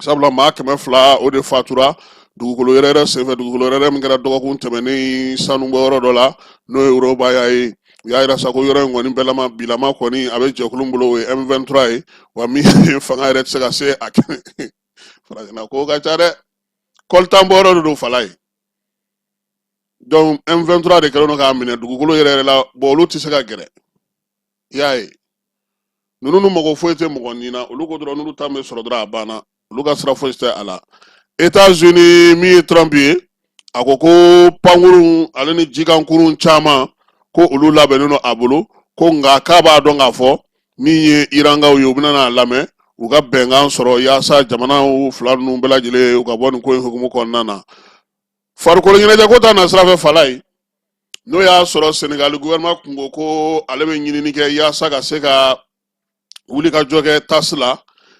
sabula maa 200 o de fatura Dugukolo yɛrɛyɛrɛ senfɛ, dugukolo yɛrɛyɛrɛ min kɛra dɔgɔkun tɛmɛnen sanubɔyɔrɔ dɔ la, n'o ye Rubaya ye. U y'a yira sa ko yɔrɔ in kɔni bɛlama bilama kɔni a bɛ jɛkulu bolo, o ye M23 ye. Wa min fanga yɛrɛ tɛ se ka se a kɛnɛ. Farafinna ko ka ca dɛ. Coltan bɔyɔrɔ de don, Falaye. Donc M23 de kɛlen don k'a minɛ dugukolo yɛrɛ yɛrɛ la. Bon, olu tɛ se ka gɛrɛ. I y'a ye, ninnu nu mago foyi tɛ mɔgɔ nin na. Olu ko dɔrɔn n'olu ta bɛ sɔrɔ dɔrɔn, a banna, olu ka sira foyi tɛ a la. États-Unis, min ye Trump ye, a ko ko pankurun ale ni jikankurun caman ko olu labɛnnen don a bolo, ko nka k'a b'a dɔn k'a fɔ min ye Irankaw ye, u bɛna n'a lamɛn, u ka bɛnkan sɔrɔ yaasa jamanaw fila ninnu bɛɛ lajɛlen u ka bɔ nin ko in hukumu kɔnɔna na. Farikolo ɲɛnajɛ ko ta na sira fɛ, Falaye, n'o y'a sɔrɔ Senegali gouvernement kun ko ko ale bɛ ɲinini kɛ yaasa ka se ka wuli ka jɔ kɛ TAS la.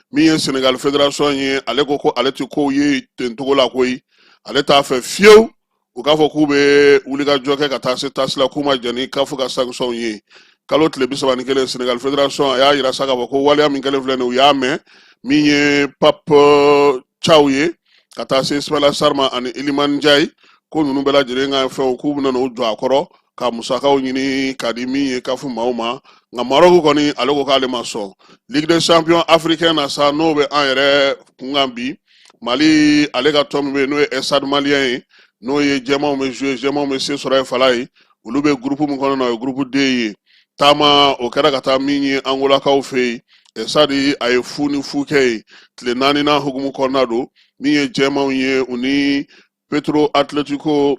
Min ye Senegali fédération ye, ale ko ko ale tɛ kow ye ten cogo la koyi. Ale t'a fɛ fiyewu u k'a fɔ k'u bɛ wuli ka jɔ kɛ ka taa se TAS la, k'u ma jɛn ni CAF ka sanction ye. Kalo tile 31, Senegali fédération a y'a yira sa k'a fɔ ko waleya min kɛlen filɛ nin ye, u y'a mɛn. Min ye Pape Thiaw ye, ka taa se Ismaila Sarr ma ani Iliman Ndiaye, ko ninnu bɛɛ lajɛlen ka fɛnw, k'u bɛna n'o jɔ a kɔrɔ ka musakaw ɲini ka di min ye CAF maaw ma. Nka Maroc kɔni, ale ko k'ale ma sɔn. Ligue des champions africain na sa, n'o bɛ an yɛrɛ kunkan bi, Mali ale ka tɔn min bɛ yen, n'o ye Stade Malien ye, n'o ye jɛmanw bɛ jouer, jɛmanw bɛ se sɔrɔ yen, Falaye. Olu bɛ groupe min kɔnɔ na, o ye groupe D ye. Taama o kɛra ka taa min ye Angolakaw fɛ yen, Stade a ye 0-0 kɛ yen. Tile naaninan hukumu kɔnɔna don. Min ye jɛmanw ye, u ni Petro Atletico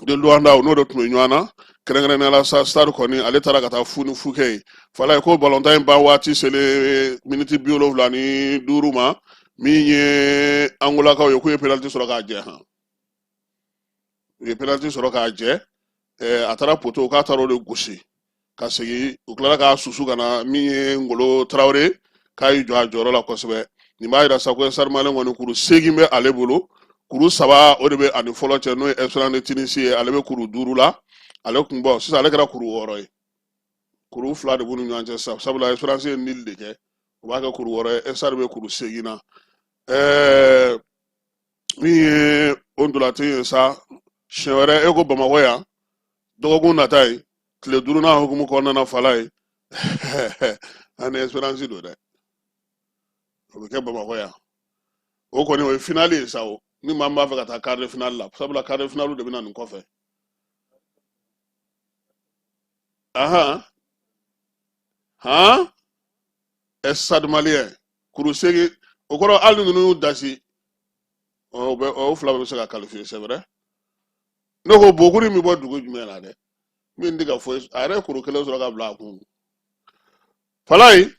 de Luanda, n'o de tun bɛ ɲɔgɔn na. Kɛrɛnkɛrɛnnenya la sa, Stade kɔni ale taara ka taa 0-0 kɛ yen, Falaye. Ko balontan in ban waati selen miniti 75 ma, min ye Angolakaw ye, k'u ye penalty sɔrɔ k'a jɛ. Han, u ye penalty sɔrɔ k'a jɛ. A taara poteau, k'a taara o de gosi ka segin. U tilara k'a susu ka na. Min ye Ngolo Tarawele, k'a y'i jɔ a jɔyɔrɔ la kosɛbɛ. Nin b'a yira sa ko Stade Malien kɔni, kuru 8 bɛ ale bolo. Kuru 3 o de bɛ ani fɔlɔ cɛ, n'o ye Esperance de Tunisie ye. Ale bɛ kuru 5 la. Ale kun bɔ sisan, ale kɛra kuru 6 ye. Kuru 2 de b'u ni ɲɔgɔn cɛ sisan, sabula Esperance ye nul de kɛ, o b'a kɛ kuru 6 ye. Stade bɛ kuru 8 na. Min ye o ntolatan ye sa, siɲɛ wɛrɛ e ko Bamakɔ yan, dɔgɔkun nata ye tile duurunan hukumu kɔnɔna na, Falaye, ani Esperance don dɛ. O bɛ kɛ Bamakɔ yan. O kɔni, o ye finale ye sa. O ni maa min b'a fɛ ka taa quart de finale la, sabula quart de finale de bɛ na nin kɔfɛ. Ahan han, Stade Malien kuru 8, o kɔrɔ hali ni ninnu y'u dasi, o bɛ o fila bɛɛ bɛ se ka qualifier. C'est vrai. Ne ko bokuri min bɔ dugu jumɛn na dɛ, min tɛ ka foyi, a yɛrɛ ye kuru 1 sɔrɔ ka bila a kun. Falaye,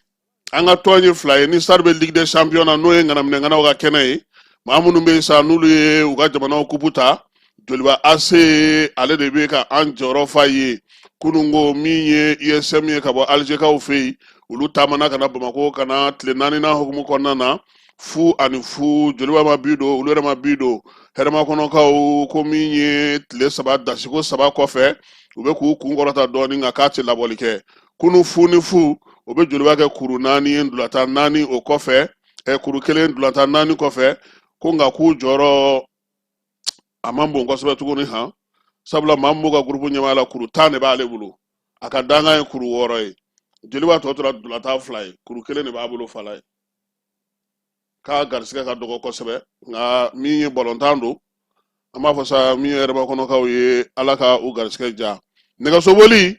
an ka tɔn ye fila ye ni Stade bɛ Ligue des champions na, n'o ye ŋanaminɛ ŋanaw ka kɛnɛ ye. Maa minnu bɛ yen sa, n'olu ye u ka jamanaw kupu ta, Joliba AC ale de bɛ ka an jɔyɔrɔ fa ye. Kununko, min ye USM ye ka bɔ Alizekaw fɛ yen, olu taamana ka na Bamakɔ ka na tile naaninan hukumu kɔnɔna na, 0-0. Joliba ma bi don, olu yɛrɛ ma bi don. Hɛrɛmakɔnɔkaw ko min ye tile 3 dasiko 3 kɔfɛ, u bɛ k'u kun kɔrɔta dɔɔnin, nka k'a tɛ labɔli kɛ. Kunu 0-0, o bɛ Joliba kɛ kuru 4 ye ntolatan 4 o kɔfɛ, kuru 1 ntolatan 4 kɔfɛ. Ko nka k'u jɔyɔrɔ a man bon kosɛbɛ tuguni han, sabula maa min b'u ka gurupu ɲɛmaaya la, kuru 10 de b'ale bolo, a ka dankan ye kuru 6 ye. Joliba tɔ tora ntolatan 2 ye, kuru 1 de b'a bolo, Falaye. K'a garisigɛ ka dɔgɔ kosɛbɛ, nka min ye balontan don, an b'a fɔ sa min ye Hɛrɛmakɔnɔkaw ye, Ala ka u garisigɛ diya. Nɛgɛsoboli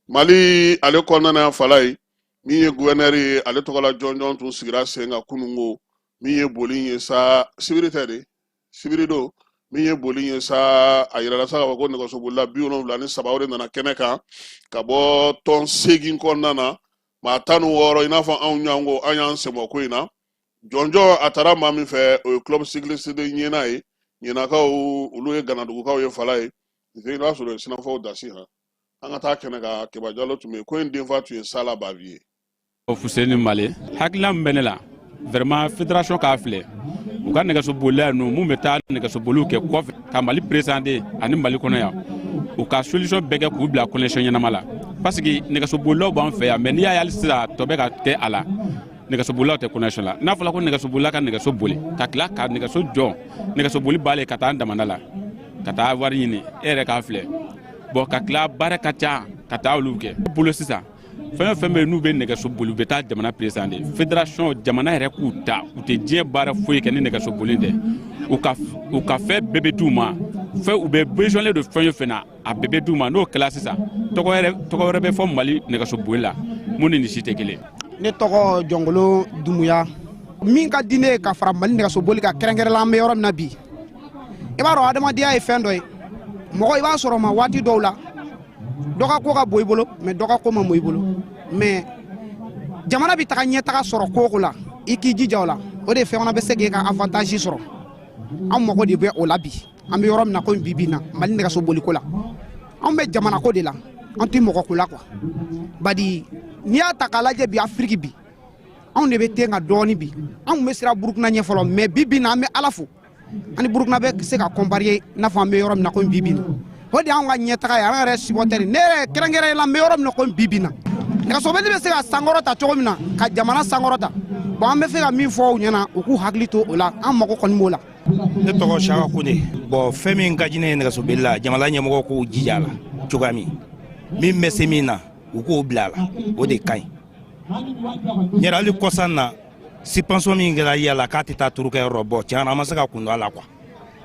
Mali ale kɔnɔna na, Falaye, min ye guvɛnɛri ye, ale tɔgɔla jɔnjɔn tun sigira sen kan kununko. Min ye boli ye sa, sibiri tɛ de, sibiri don. Min ye boli ye sa, a yirala sa k'a fɔ ko nɛgɛsobolila 73 o de nana kɛnɛ kan ka bɔ tɔn 8 kɔnɔna na, maa 16, i n'a fɔ anw ɲɔgɔn ko an y'an senbɔ ko in na. Jɔnjɔn a taara maa min fɛ, o ye club cycliste de Ɲɛna ye. Ɲɛnakaw, olu ye Ganadugukaw ye, Falaye. I b'a sɔrɔ sinafɔw dasi han. An ka taa kɛnɛ kan, Keba Jalo tun bɛ yen. Ko in denfa tun ye Sala Babi ye. Fuseni Male, hakilina min bɛ ne la vraiment, fédération k'a filɛ u ka nɛgɛsobolila ninnu mun bɛ taa nɛgɛsoboliw kɛ kɔfɛ ka Mali présenter ani Mali kɔnɔ yan, u ka solution bɛɛ kɛ k'u bila condition ɲɛnama la, parce que nɛgɛsobolilaw b'an fɛ yan, mais n'i y'a ye hali sisan tɔ bɛ ka kɛ a la. Nɛgɛsobolilaw tɛ connexion la. N'a fɔra ko nɛgɛsobolila ka nɛgɛso boli ka tila ka nɛgɛso jɔ, nɛgɛso boli b'ale ka taa damanda la ka taa wari ɲini, e yɛrɛ k'a filɛ. Bon, ka tila baara ka ca ka taa olu kɛ bolo. Sisan, fɛn o fɛn bɛ yen n'u bɛ nɛgɛso boli, u bɛ taa jamana président de fédération, jamana yɛrɛ k'u ta. U tɛ diɲɛ baara foyi kɛ ni nɛgɛso boli tɛ. U ka fɛn bɛɛ bɛ d'u ma, fɛn u bɛ besoin de fɛn o fɛn na, a bɛɛ bɛ d'u ma. N'o kɛla sisan, tɔgɔ wɛrɛ bɛ fɔ Mali nɛgɛso boli la mun ni nin si tɛ kelen. Ne tɔgɔ Jɔngolo Dumuya. Min ka di ne ye ka fara Mali nɛgɛsoboli kan, kɛrɛnkɛrɛnla an bɛ yɔrɔ min na bi, i b'a dɔn adamadenya ye fɛn dɔ ye. Mɔgɔ, i b'a sɔrɔ ma waati dɔw la, dɔ ka ko ka bon i bolo, mais dɔ ka ko ma bon i bolo. Mais jamana bɛ taga ɲɛtaga sɔrɔ ko o ko la, i k'i jija o la, o de fɛn fana bɛ se k'e ka avantage sɔrɔ. An mago de bɛ o la bi. An bɛ yɔrɔ min na komi bi bi in na, Mali nɛgɛsoboliko la, anw bɛ jamana ko de la, an tɛ mɔgɔ ko la quoi. Badi n'i y'a ta k'a lajɛ bi, Afiriki bi, anw de bɛ ten ka dɔɔni bi. An tun bɛ siran Burukina ɲɛ fɔlɔ, mais bi bi in na, an bɛ Ala fo, an ni Burukina bɛ se ka comparer i n'a fɔ an bɛ yɔrɔ min na komi bi bi in na. O de y'anw ka ɲɛtaga ye, an yɛrɛ supporter. Ne yɛrɛ kɛrɛnkɛrɛnnenya la, n bɛ yɔrɔ min na komi bi bi in na, nɛgɛsoboli bɛ se ka sankɔrɔ ta cogo min na, ka jamana sankɔrɔ ta. Bon, an bɛ fɛ ka min fɔ u ɲɛna, u k'u hakili to o la. An mago kɔni b'o la. Ne tɔgɔ Saka Kone. Bon, fɛn min ka di ne ye nɛgɛsoboli la, jamana ɲɛmɔgɔ k'u jija a la cogoya min, min bɛ se min na, u k'o bila a la, o de ka ɲi. Yɛrɛ hali kɔsan na, suspension min kɛra yala k'a tɛ taa turukɛyɔrɔ, bɔ tiɲɛ na, an ma se ka kun don a la quoi.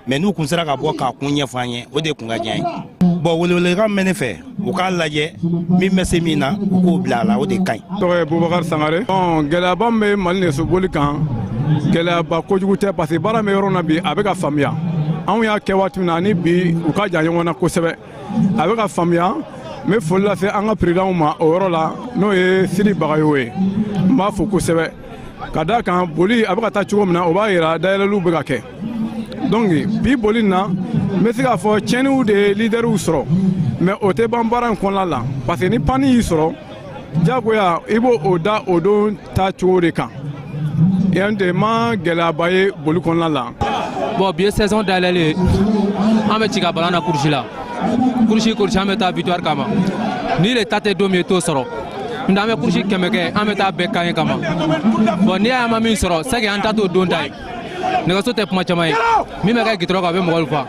Mais n'u kun sera ka bɔ k'a kun ɲɛfɔ an ye, o de kun ka diya ye. Bon, welewelekan min bɛ ne fɛ, u k'a lajɛ, min bɛ se min na, u k'o bila a la, o de ka ɲi. Tɔgɔ ye Bubakari Sangare. Bɔn, gɛlɛyaba min bɛ Mali nɛgɛsoboli kan, gɛlɛyaba kojugu tɛ, parce que baara min bɛ yɔrɔ na bi, a bɛ ka faamuya. Anw y'a kɛ waati min na ani bi, u ka jan ɲɔgɔn na kosɛbɛ. A bɛ ka faamuya. N bɛ foli lase an ka présidentw ma o yɔrɔ la, n'o ye Sidi Bagayogo ye. N b'a fo kosɛbɛ ka d'a kan boli a bɛ ka taa cogo min na, o b'a yira dayɛlɛliw bɛ ka kɛ. Donc bi boli nin na, n bɛ se k'a fɔ tiɲɛniw de ye leaderw sɔrɔ, mais o tɛ ban baara in kɔnɔna la, parce que ni panne y'i sɔrɔ, diyagoya i b'o o da o don ta cogo de kan. Yan tɛ ma gɛlɛyaba ye boli kɔnɔna la. Bon, bi ye saison dayɛlɛlen, an bɛ ci ka ballon na course la, course course, an bɛ taa victoire kama. Ni le ta tɛ don min, i t'o sɔrɔ. N'o tɛ, an bɛ course 100 kɛ, an bɛ taa bɛɛ kan kama. Bon, n'i y'a ye an ma min sɔrɔ, c'est que an ta t'o don ta ye. Nɛgɛso tɛ kuma caman ye, min bɛ kɛ gitɔrɔ kan, a bɛ mɔgɔw fa.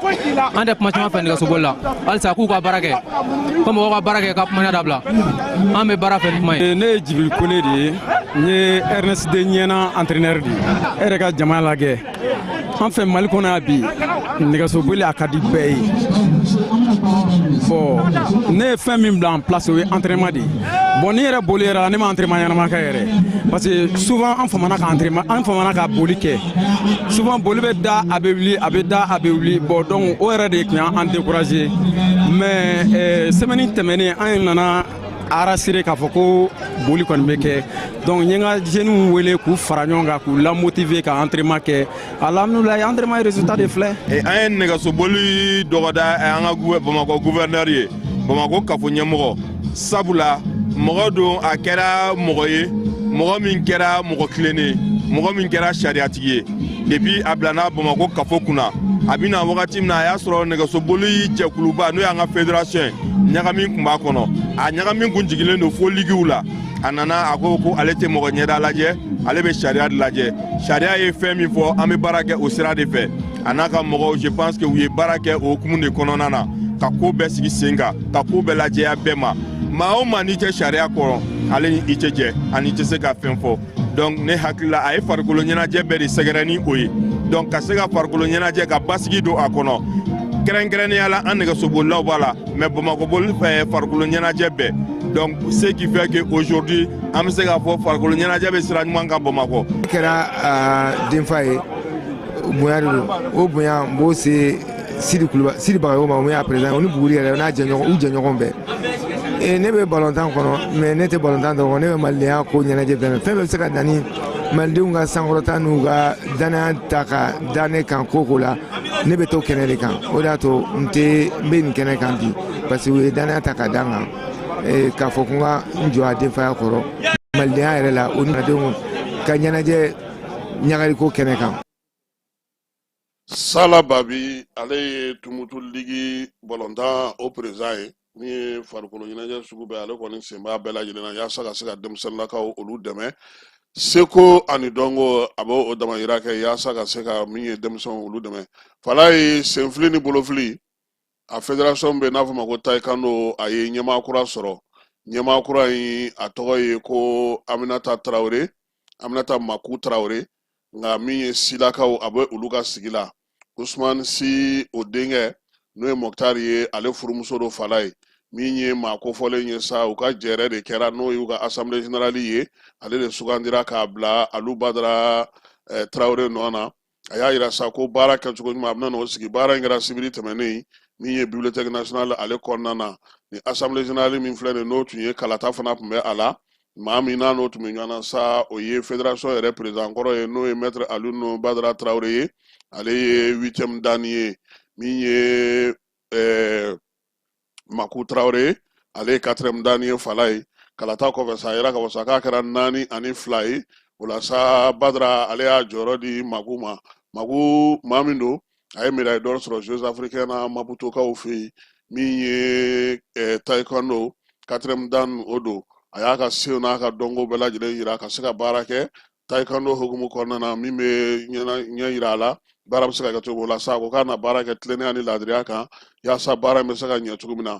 An tɛ kuma caman fɛ nɛgɛsoboli la. Halisa k'u ka baara kɛ, ko mɔgɔw ka baara kɛ, ka kumaya dabila. An bɛ baara fɛ ni kuma ye. Ne ye Jibril Kone de ye. N ye RNSD ɲɛna entraîneur de ye. E yɛrɛ ka jama lajɛ, an fɛ Mali kɔnɔ yan bi, nɛgɛsoboli a ka di bɛɛ ye. Bon, ne ye fɛn min bila en place, o ye entraînement de ye. Bon, ni yɛrɛ boli yɛrɛ la, ne ma entraînement ɲɛnama kɛ yɛrɛ, parce que souvent an famana ka entraînement, an famana ka boli kɛ. Souvent boli bɛ da, a bɛ wuli, a bɛ da, a bɛ wuli. Bon, donc o yɛrɛ de tun y'an découragé. Mais semaine tɛmɛnen, an nana a rassurer k'a fɔ ko boli kɔni bɛ kɛ. Donc n ye n ka jeunes wele k'u fara ɲɔgɔn kan, k'u lamotiver ka entraînement kɛ. Alhamdulilayi, entraînement ye résultat de filɛ. An ye nɛgɛsoboli dɔgɔda an ka Bamakɔ gouverneur ye, Bamakɔ kafo ɲɛmɔgɔ, sabula mɔgɔ don, a kɛra mɔgɔ ye, mɔgɔ min kɛra mɔgɔ tilennen, mɔgɔ min kɛra sariyatigi ye. Depuis a bilana Bamakɔ kafo kunna, a bɛna wagati min na, a y'a sɔrɔ nɛgɛsoboli jɛkuluba, n'o y'an ka fédération ye, ɲagami tun b'a kɔnɔ, a ɲagami kun jiginnen don fo ligiw la. A nana, a ko ko ale tɛ mɔgɔ ɲɛda lajɛ, ale bɛ sariya de lajɛ. Sariya ye fɛn min fɔ, an bɛ baara kɛ o sira de fɛ. A n'a ka mɔgɔw, je pense que u ye baara kɛ o hukumu de kɔnɔna na, ka ko bɛɛ sigi sen kan, ka ko bɛɛ lajɛya bɛɛ ma. Maa o maa n'i tɛ sariya kɔrɔ, ale ni i tɛ jɛ, ani i tɛ se ka fɛn fɔ. Donc ne hakili la, a ye farikolo ɲɛnajɛ bɛɛ de sɛgɛrɛ ni o ye. Donc ka se ka farikolo ɲɛnajɛ ka basigi don a kɔnɔ, kɛrɛnkɛrɛnnenya la an nɛgɛsobolilaw b'a la, mais Bamakɔ boli farikolo ɲɛnajɛ bɛɛ. Donc ce qui fait que aujourd'hui an bɛ se k'a fɔ farikolo ɲɛnajɛ bɛ sira ɲuman kan Bamakɔ. Kɛra denfa ye, bonya de don. O bonya, n b'o se Sidi Kuluba, Sidi Bagayogo ma, o min y'a président, o ni Buguri yɛrɛ n'a jɛɲɔgɔn, u jɛɲɔgɔn bɛɛ. Ne bɛ balontan kɔnɔ, mais ne tɛ balontan dɔrɔn, ne bɛ malidenya ko ɲɛnajɛ bɛɛ. Fɛn bɛɛ bɛ se ka na ni malidenw ka sankɔrɔta n'u ka danaya ta ka da ne kan ko ko la, ne bɛ to kɛnɛ de kan. O de y'a to n tɛ n bɛ nin kɛnɛ kan bi, parce que u ye danaya ta ka da n kan k'a fɔ ko n ka n jɔ a denfaya kɔrɔ malidenya yɛrɛ la, o ni malidenw ka ɲɛnajɛ ɲagariko kɛnɛ kan. Sala Babi, ale ye Tumutu ligi balontan o président ye, min ye farikolo ɲɛnajɛ sugu bɛɛ, ale kɔni sen b'a bɛɛ lajɛlen na yaasa ka se ka denmisɛnninlakaw olu dɛmɛ. Seko ani dɔnko, a b'o damayira kɛ yaasa ka se ka min ye denmisɛnw olu dɛmɛ. Falaye, senfili ni bolofili, a fédération bɛ n'a fɔ ma ko taekwondo, a ye ɲɛmaa kura sɔrɔ. Ɲɛmaa kura in, a tɔgɔ ye ko Aminata Tarawele, Aminata Maku Tarawele. Nka min ye silakaw, a bɛ olu ka sigi la. Usman Si, o denkɛ n'o ye Mɔkutari ye, ale furumuso don. Falaye, min ye maa kofɔlen ye sa, u ka jɛrɛ de kɛra, n'o y'u ka assemblée générale ye, ale de sugandira k'a bila Alu Badara Tarawele nɔ na. A y'a yira sa ko baara kɛcogo ɲuman, a bɛna n'o sigi. Baara in kɛra sibiri tɛmɛnen, min ye bibliothèque nationale ale kɔnɔna na. Ni assemblée générale min filɛ nin, n'o tun ye kalata fana tun bɛ a la. Maa min n'a n'o tun bɛ ɲɔgɔn na sa, o ye fédération yɛrɛ président kɔrɔ ye, n'o ye maître Alioune Badara Tarawele ye. Ale ye huitième dan ye. Min ye Maku Tarawele, ale ye quatrième dan ye. Falaye, kalata kɔfɛ sa, a yira k'a fɔ sa k'a kɛra 4-2 ye. O la sa, Badara ale y'a jɔyɔrɔ di Maku ma. Maku, maa min don, a ye médaille d'or sɔrɔ Jeux africains na Maputokaw fɛ yen. Min ye taekwondo quatrième dan, o don. A y'a ka sew n'a ka dɔnko bɛɛ lajɛlen yira ka se ka baara kɛ taekwondo hukumu kɔnɔna na, min bɛ ɲɛ yira a la baara bɛ se ka kɛ cogo la sa. A ko k'a na baara kɛ tilennenya ni laadiriya kan yaasa baara in bɛ se ka ɲɛ cogo min na.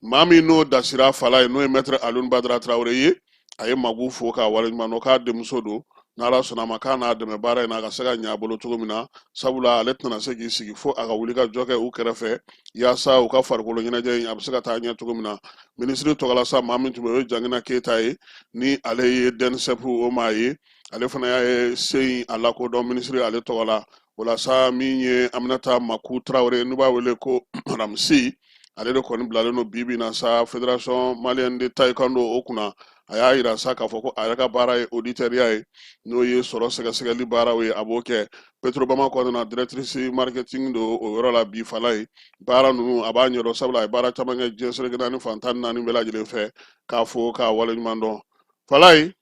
Maa min n'o dasira Falaye, n'o ye maître Alioune Badara Tarawele ye, a ye Maku fo k'a waleɲuman dɔn, k'a denmuso don, n'Ala sɔnna a ma, k'a n'a dɛmɛ baara in na a ka se ka ɲɛ a bolo cogo min na, sabula ale tɛna se k'i sigi fo a ka wuli ka jɔ kɛ u kɛrɛfɛ yaasa u ka farikolo ɲɛnajɛ in a bɛ se ka taa ɲɛ cogo min na. Minisiri tɔgɔla sa, maa min tun bɛ, o ye Jangina Keyita ye, ni ale ye DNSEP o maa ye. Ale fana y'a ye se in a lakodɔn minisiri ale tɔgɔ la. O la sa, min ye Aminata Maku Tarawele, n'u b'a wele ko Madame Si, ale de kɔni bilalen don bi bi in na sa fédération malienne de taekwondo o kunna. A y'a yira sa k'a fɔ ko a yɛrɛ ka baara ye auditoriya ye, n'o ye sɔrɔ sɛgɛsɛgɛli baaraw ye, a b'o kɛ. Petrobama kɔnɔna na, directrice marketing don o yɔrɔ la bi. Falaye, baara ninnu a b'a ɲɛdɔn, sabula a ye baara caman kɛ diɲɛ seleke naani fan 14 bɛɛ lajɛlen fɛ. K'a fo k'a waleɲuman dɔn. Falaye,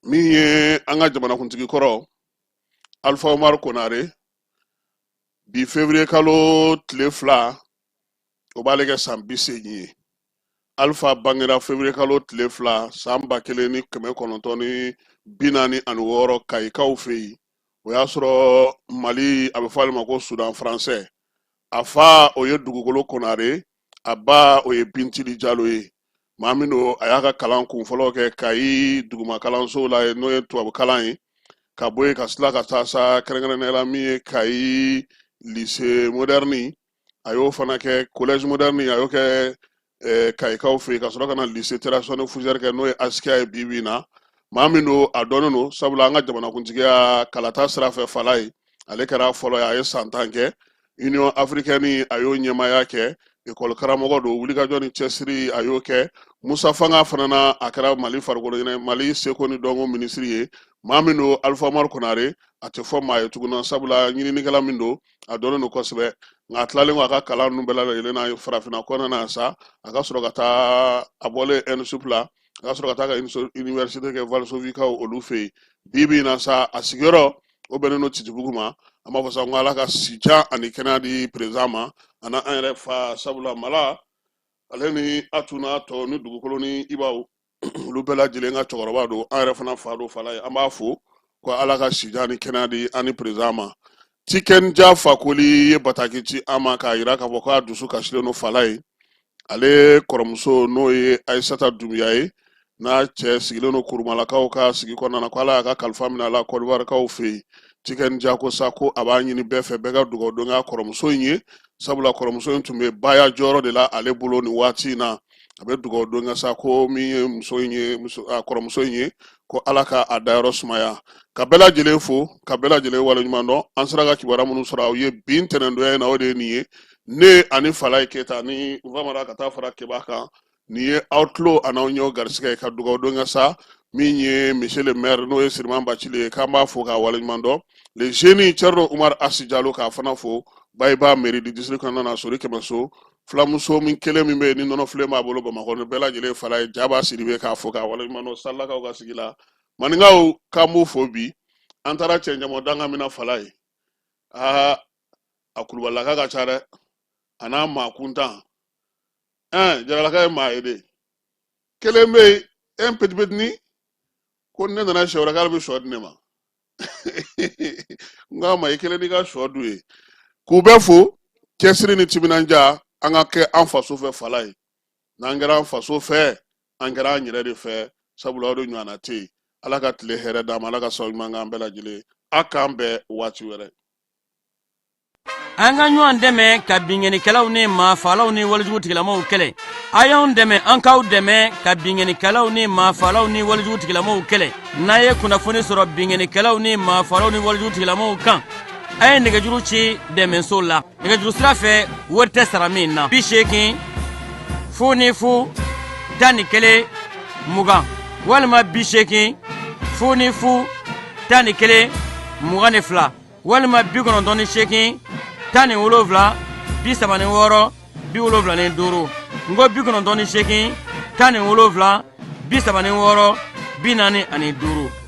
min ye an ka jamanakuntigi kɔrɔ Alpha Omar Konare, bi février kalo tile 2, o b'ale kɛ san 80 ye. Alpha bangera février kalo tile 2 san 1946 Kayikaw fɛ yen. O y'a sɔrɔ Mali, a bɛ fɔ ale ma ko Soudan français. A fa, o ye Dugukolo Konare, a ba, o ye Bintili Jalo ye. Maa min don, a y'a ka kalan kun fɔlɔ kɛ Kayi duguma kalanso la yen, n'o ye tubabu kalan ye, ka bɔ yen ka tila ka taa sa kɛrɛnkɛrɛnnenya la min ye Kayi lycée moderne, a y'o fana kɛ, collège moderne, a y'o kɛ Kayikaw fɛ yen, ka sɔrɔ ka na lycée Terrasson Fougère kɛ, n'o ye Askia ye bi bi in na. Maa min don, a dɔnnen don, sabula an ka jamanakuntigiya kalata sira fɛ, Falaye, ale kɛra fɔlɔ ye. A ye san 10 kɛ Union africaine, a y'o ɲɛmaaya kɛ. Ekɔli karamɔgɔ don, wulikajɔ ni cɛsiri a y'o kɛ. Musa Fanga fana na, a kɛra Mali farikolo ɲɛnajɛ, Mali seko ni dɔnko minisiri ye. Maa min don, Alpha Umaru Konare, a tɛ fɔ maa ye tuguni, sabula ɲininikɛla min don, a dɔnnen don kosɛbɛ. Nka a tilalen kɔ a ka kalan ninnu bɛɛ lajɛlen na farafinna kɔnɔna na sa, a ka sɔrɔ ka taa, a bɔlen ENSUP la, a ka sɔrɔ ka taa ka université kɛ Varsovie-kaw olu fɛ yen. Bi bi in na sa, a sigiyɔrɔ o bɛnnen don Titibugu ma. An b'a fɔ sa ko Ala ka si jan ani kɛnɛya di président ma, ani an yɛrɛ fa, sabula Mala ale ni Atu n'a tɔ ni dugukolo ni Ibaw, olu bɛɛ lajɛlen ka cɛkɔrɔba don, an yɛrɛ fana fa don. Falaye, an b'a fo ko Ala ka si jan ni kɛnɛya di an ni président ma. Tikenja Fakoli ye bataki ci an ma k'a yira k'a fɔ k'a dusu kasilen don. Falaye, ale kɔrɔmuso, n'o ye Ayisata Dunbiya ye, n'a cɛ sigilen don Kurumalakaw ka sigi kɔnɔna na, ko Ala y'a ka kalifa minɛ a la Kɔdiwarikaw fɛ yen. Tikenja ko sa ko a b'a ɲini bɛɛ fɛ, bɛɛ ka dugawu don k'a kɔrɔmuso in ye, sabula kɔrɔmuso in tun bɛ baya jɔyɔrɔ de la ale bolo nin waati in na. A bɛ dugawu don kɛ sa ko min ye muso in ye, muso a kɔrɔmuso in ye, ko Ala ka a dayɔrɔ sumaya. Ka bɛɛ lajɛlen fo, ka bɛɛ lajɛlen waleɲuman dɔn. An sera ka kibaruya minnu sɔrɔ aw ye bi ntɛnɛndonya in na, o de ye nin ye. Ne ani Falaye Keyita ni Famara ka taa fara Keba kan, nin ye aw tulo an'aw ɲɛw garisigɛ ye. Ka dugawu don kɛ sa min ye monsieur le maire, n'o ye Siriman Bacili ye, k'an b'a fo k'a waleɲuman dɔn. Le jeune Thierno Umar Asi Jalo, k'a fana fo Bayiba mairie du district kɔnɔna na, Sori Kɛmɛso fulamuso min kelen min bɛ yen ni nɔnɔfilen b'a bolo Bamakɔ, ni bɛɛ lajɛlen Falaye Jaba Sidibe, k'a fo k'a waleɲuman dɔn Salakaw ka sigi la. Maninkaw, k'an b'u fo bi. An taara cɛncɛnbɔ danga min na, Falaye, aa, a kulubalilaka ka ca dɛ, a n'a maa kuntan. Ɛn, Jaralaka ye maa ye de. Kelen bɛ yen, un petit petitni. Ko ni ne nana siɲɛ wɛrɛ k'ale bɛ sɔ di ne ma. N k'a ma i kelen n'i ka sɔ dun ye. K'u bɛɛ fo cɛsiri ni timinandiya, an ka kɛ an faso fɛ fala ye. N'an kɛra an faso fɛ, an kɛra an yɛrɛ de fɛ, sabula o de ɲɔgɔnna tɛ yen. Ala ka tile hɛrɛ d'an ma, Ala ka sababu ɲuman k'an bɛɛ lajɛlen. A k'an bɛn waati wɛrɛ. An ka ɲɔgɔn dɛmɛ ka binkannikɛlaw ni maafalaw ni walejugu tigilamaw kɛlɛ. A y'anw dɛmɛ, an k'aw dɛmɛ ka binkannikɛlaw ni maafalaw ni walejugu tigilamaw kɛlɛ. N'a ye kunnafoni sɔrɔ binkannikɛlaw ni maafalaw ni walejugu tigilamaw kan, a ye nɛgɛjuru ci dɛmɛso la nɛgɛjuru sira fɛ, wari tɛ sara min na: 80 00 11 20 walima 80 00 11 22 walima 98 17 36 75. N ko 98 17 36 45.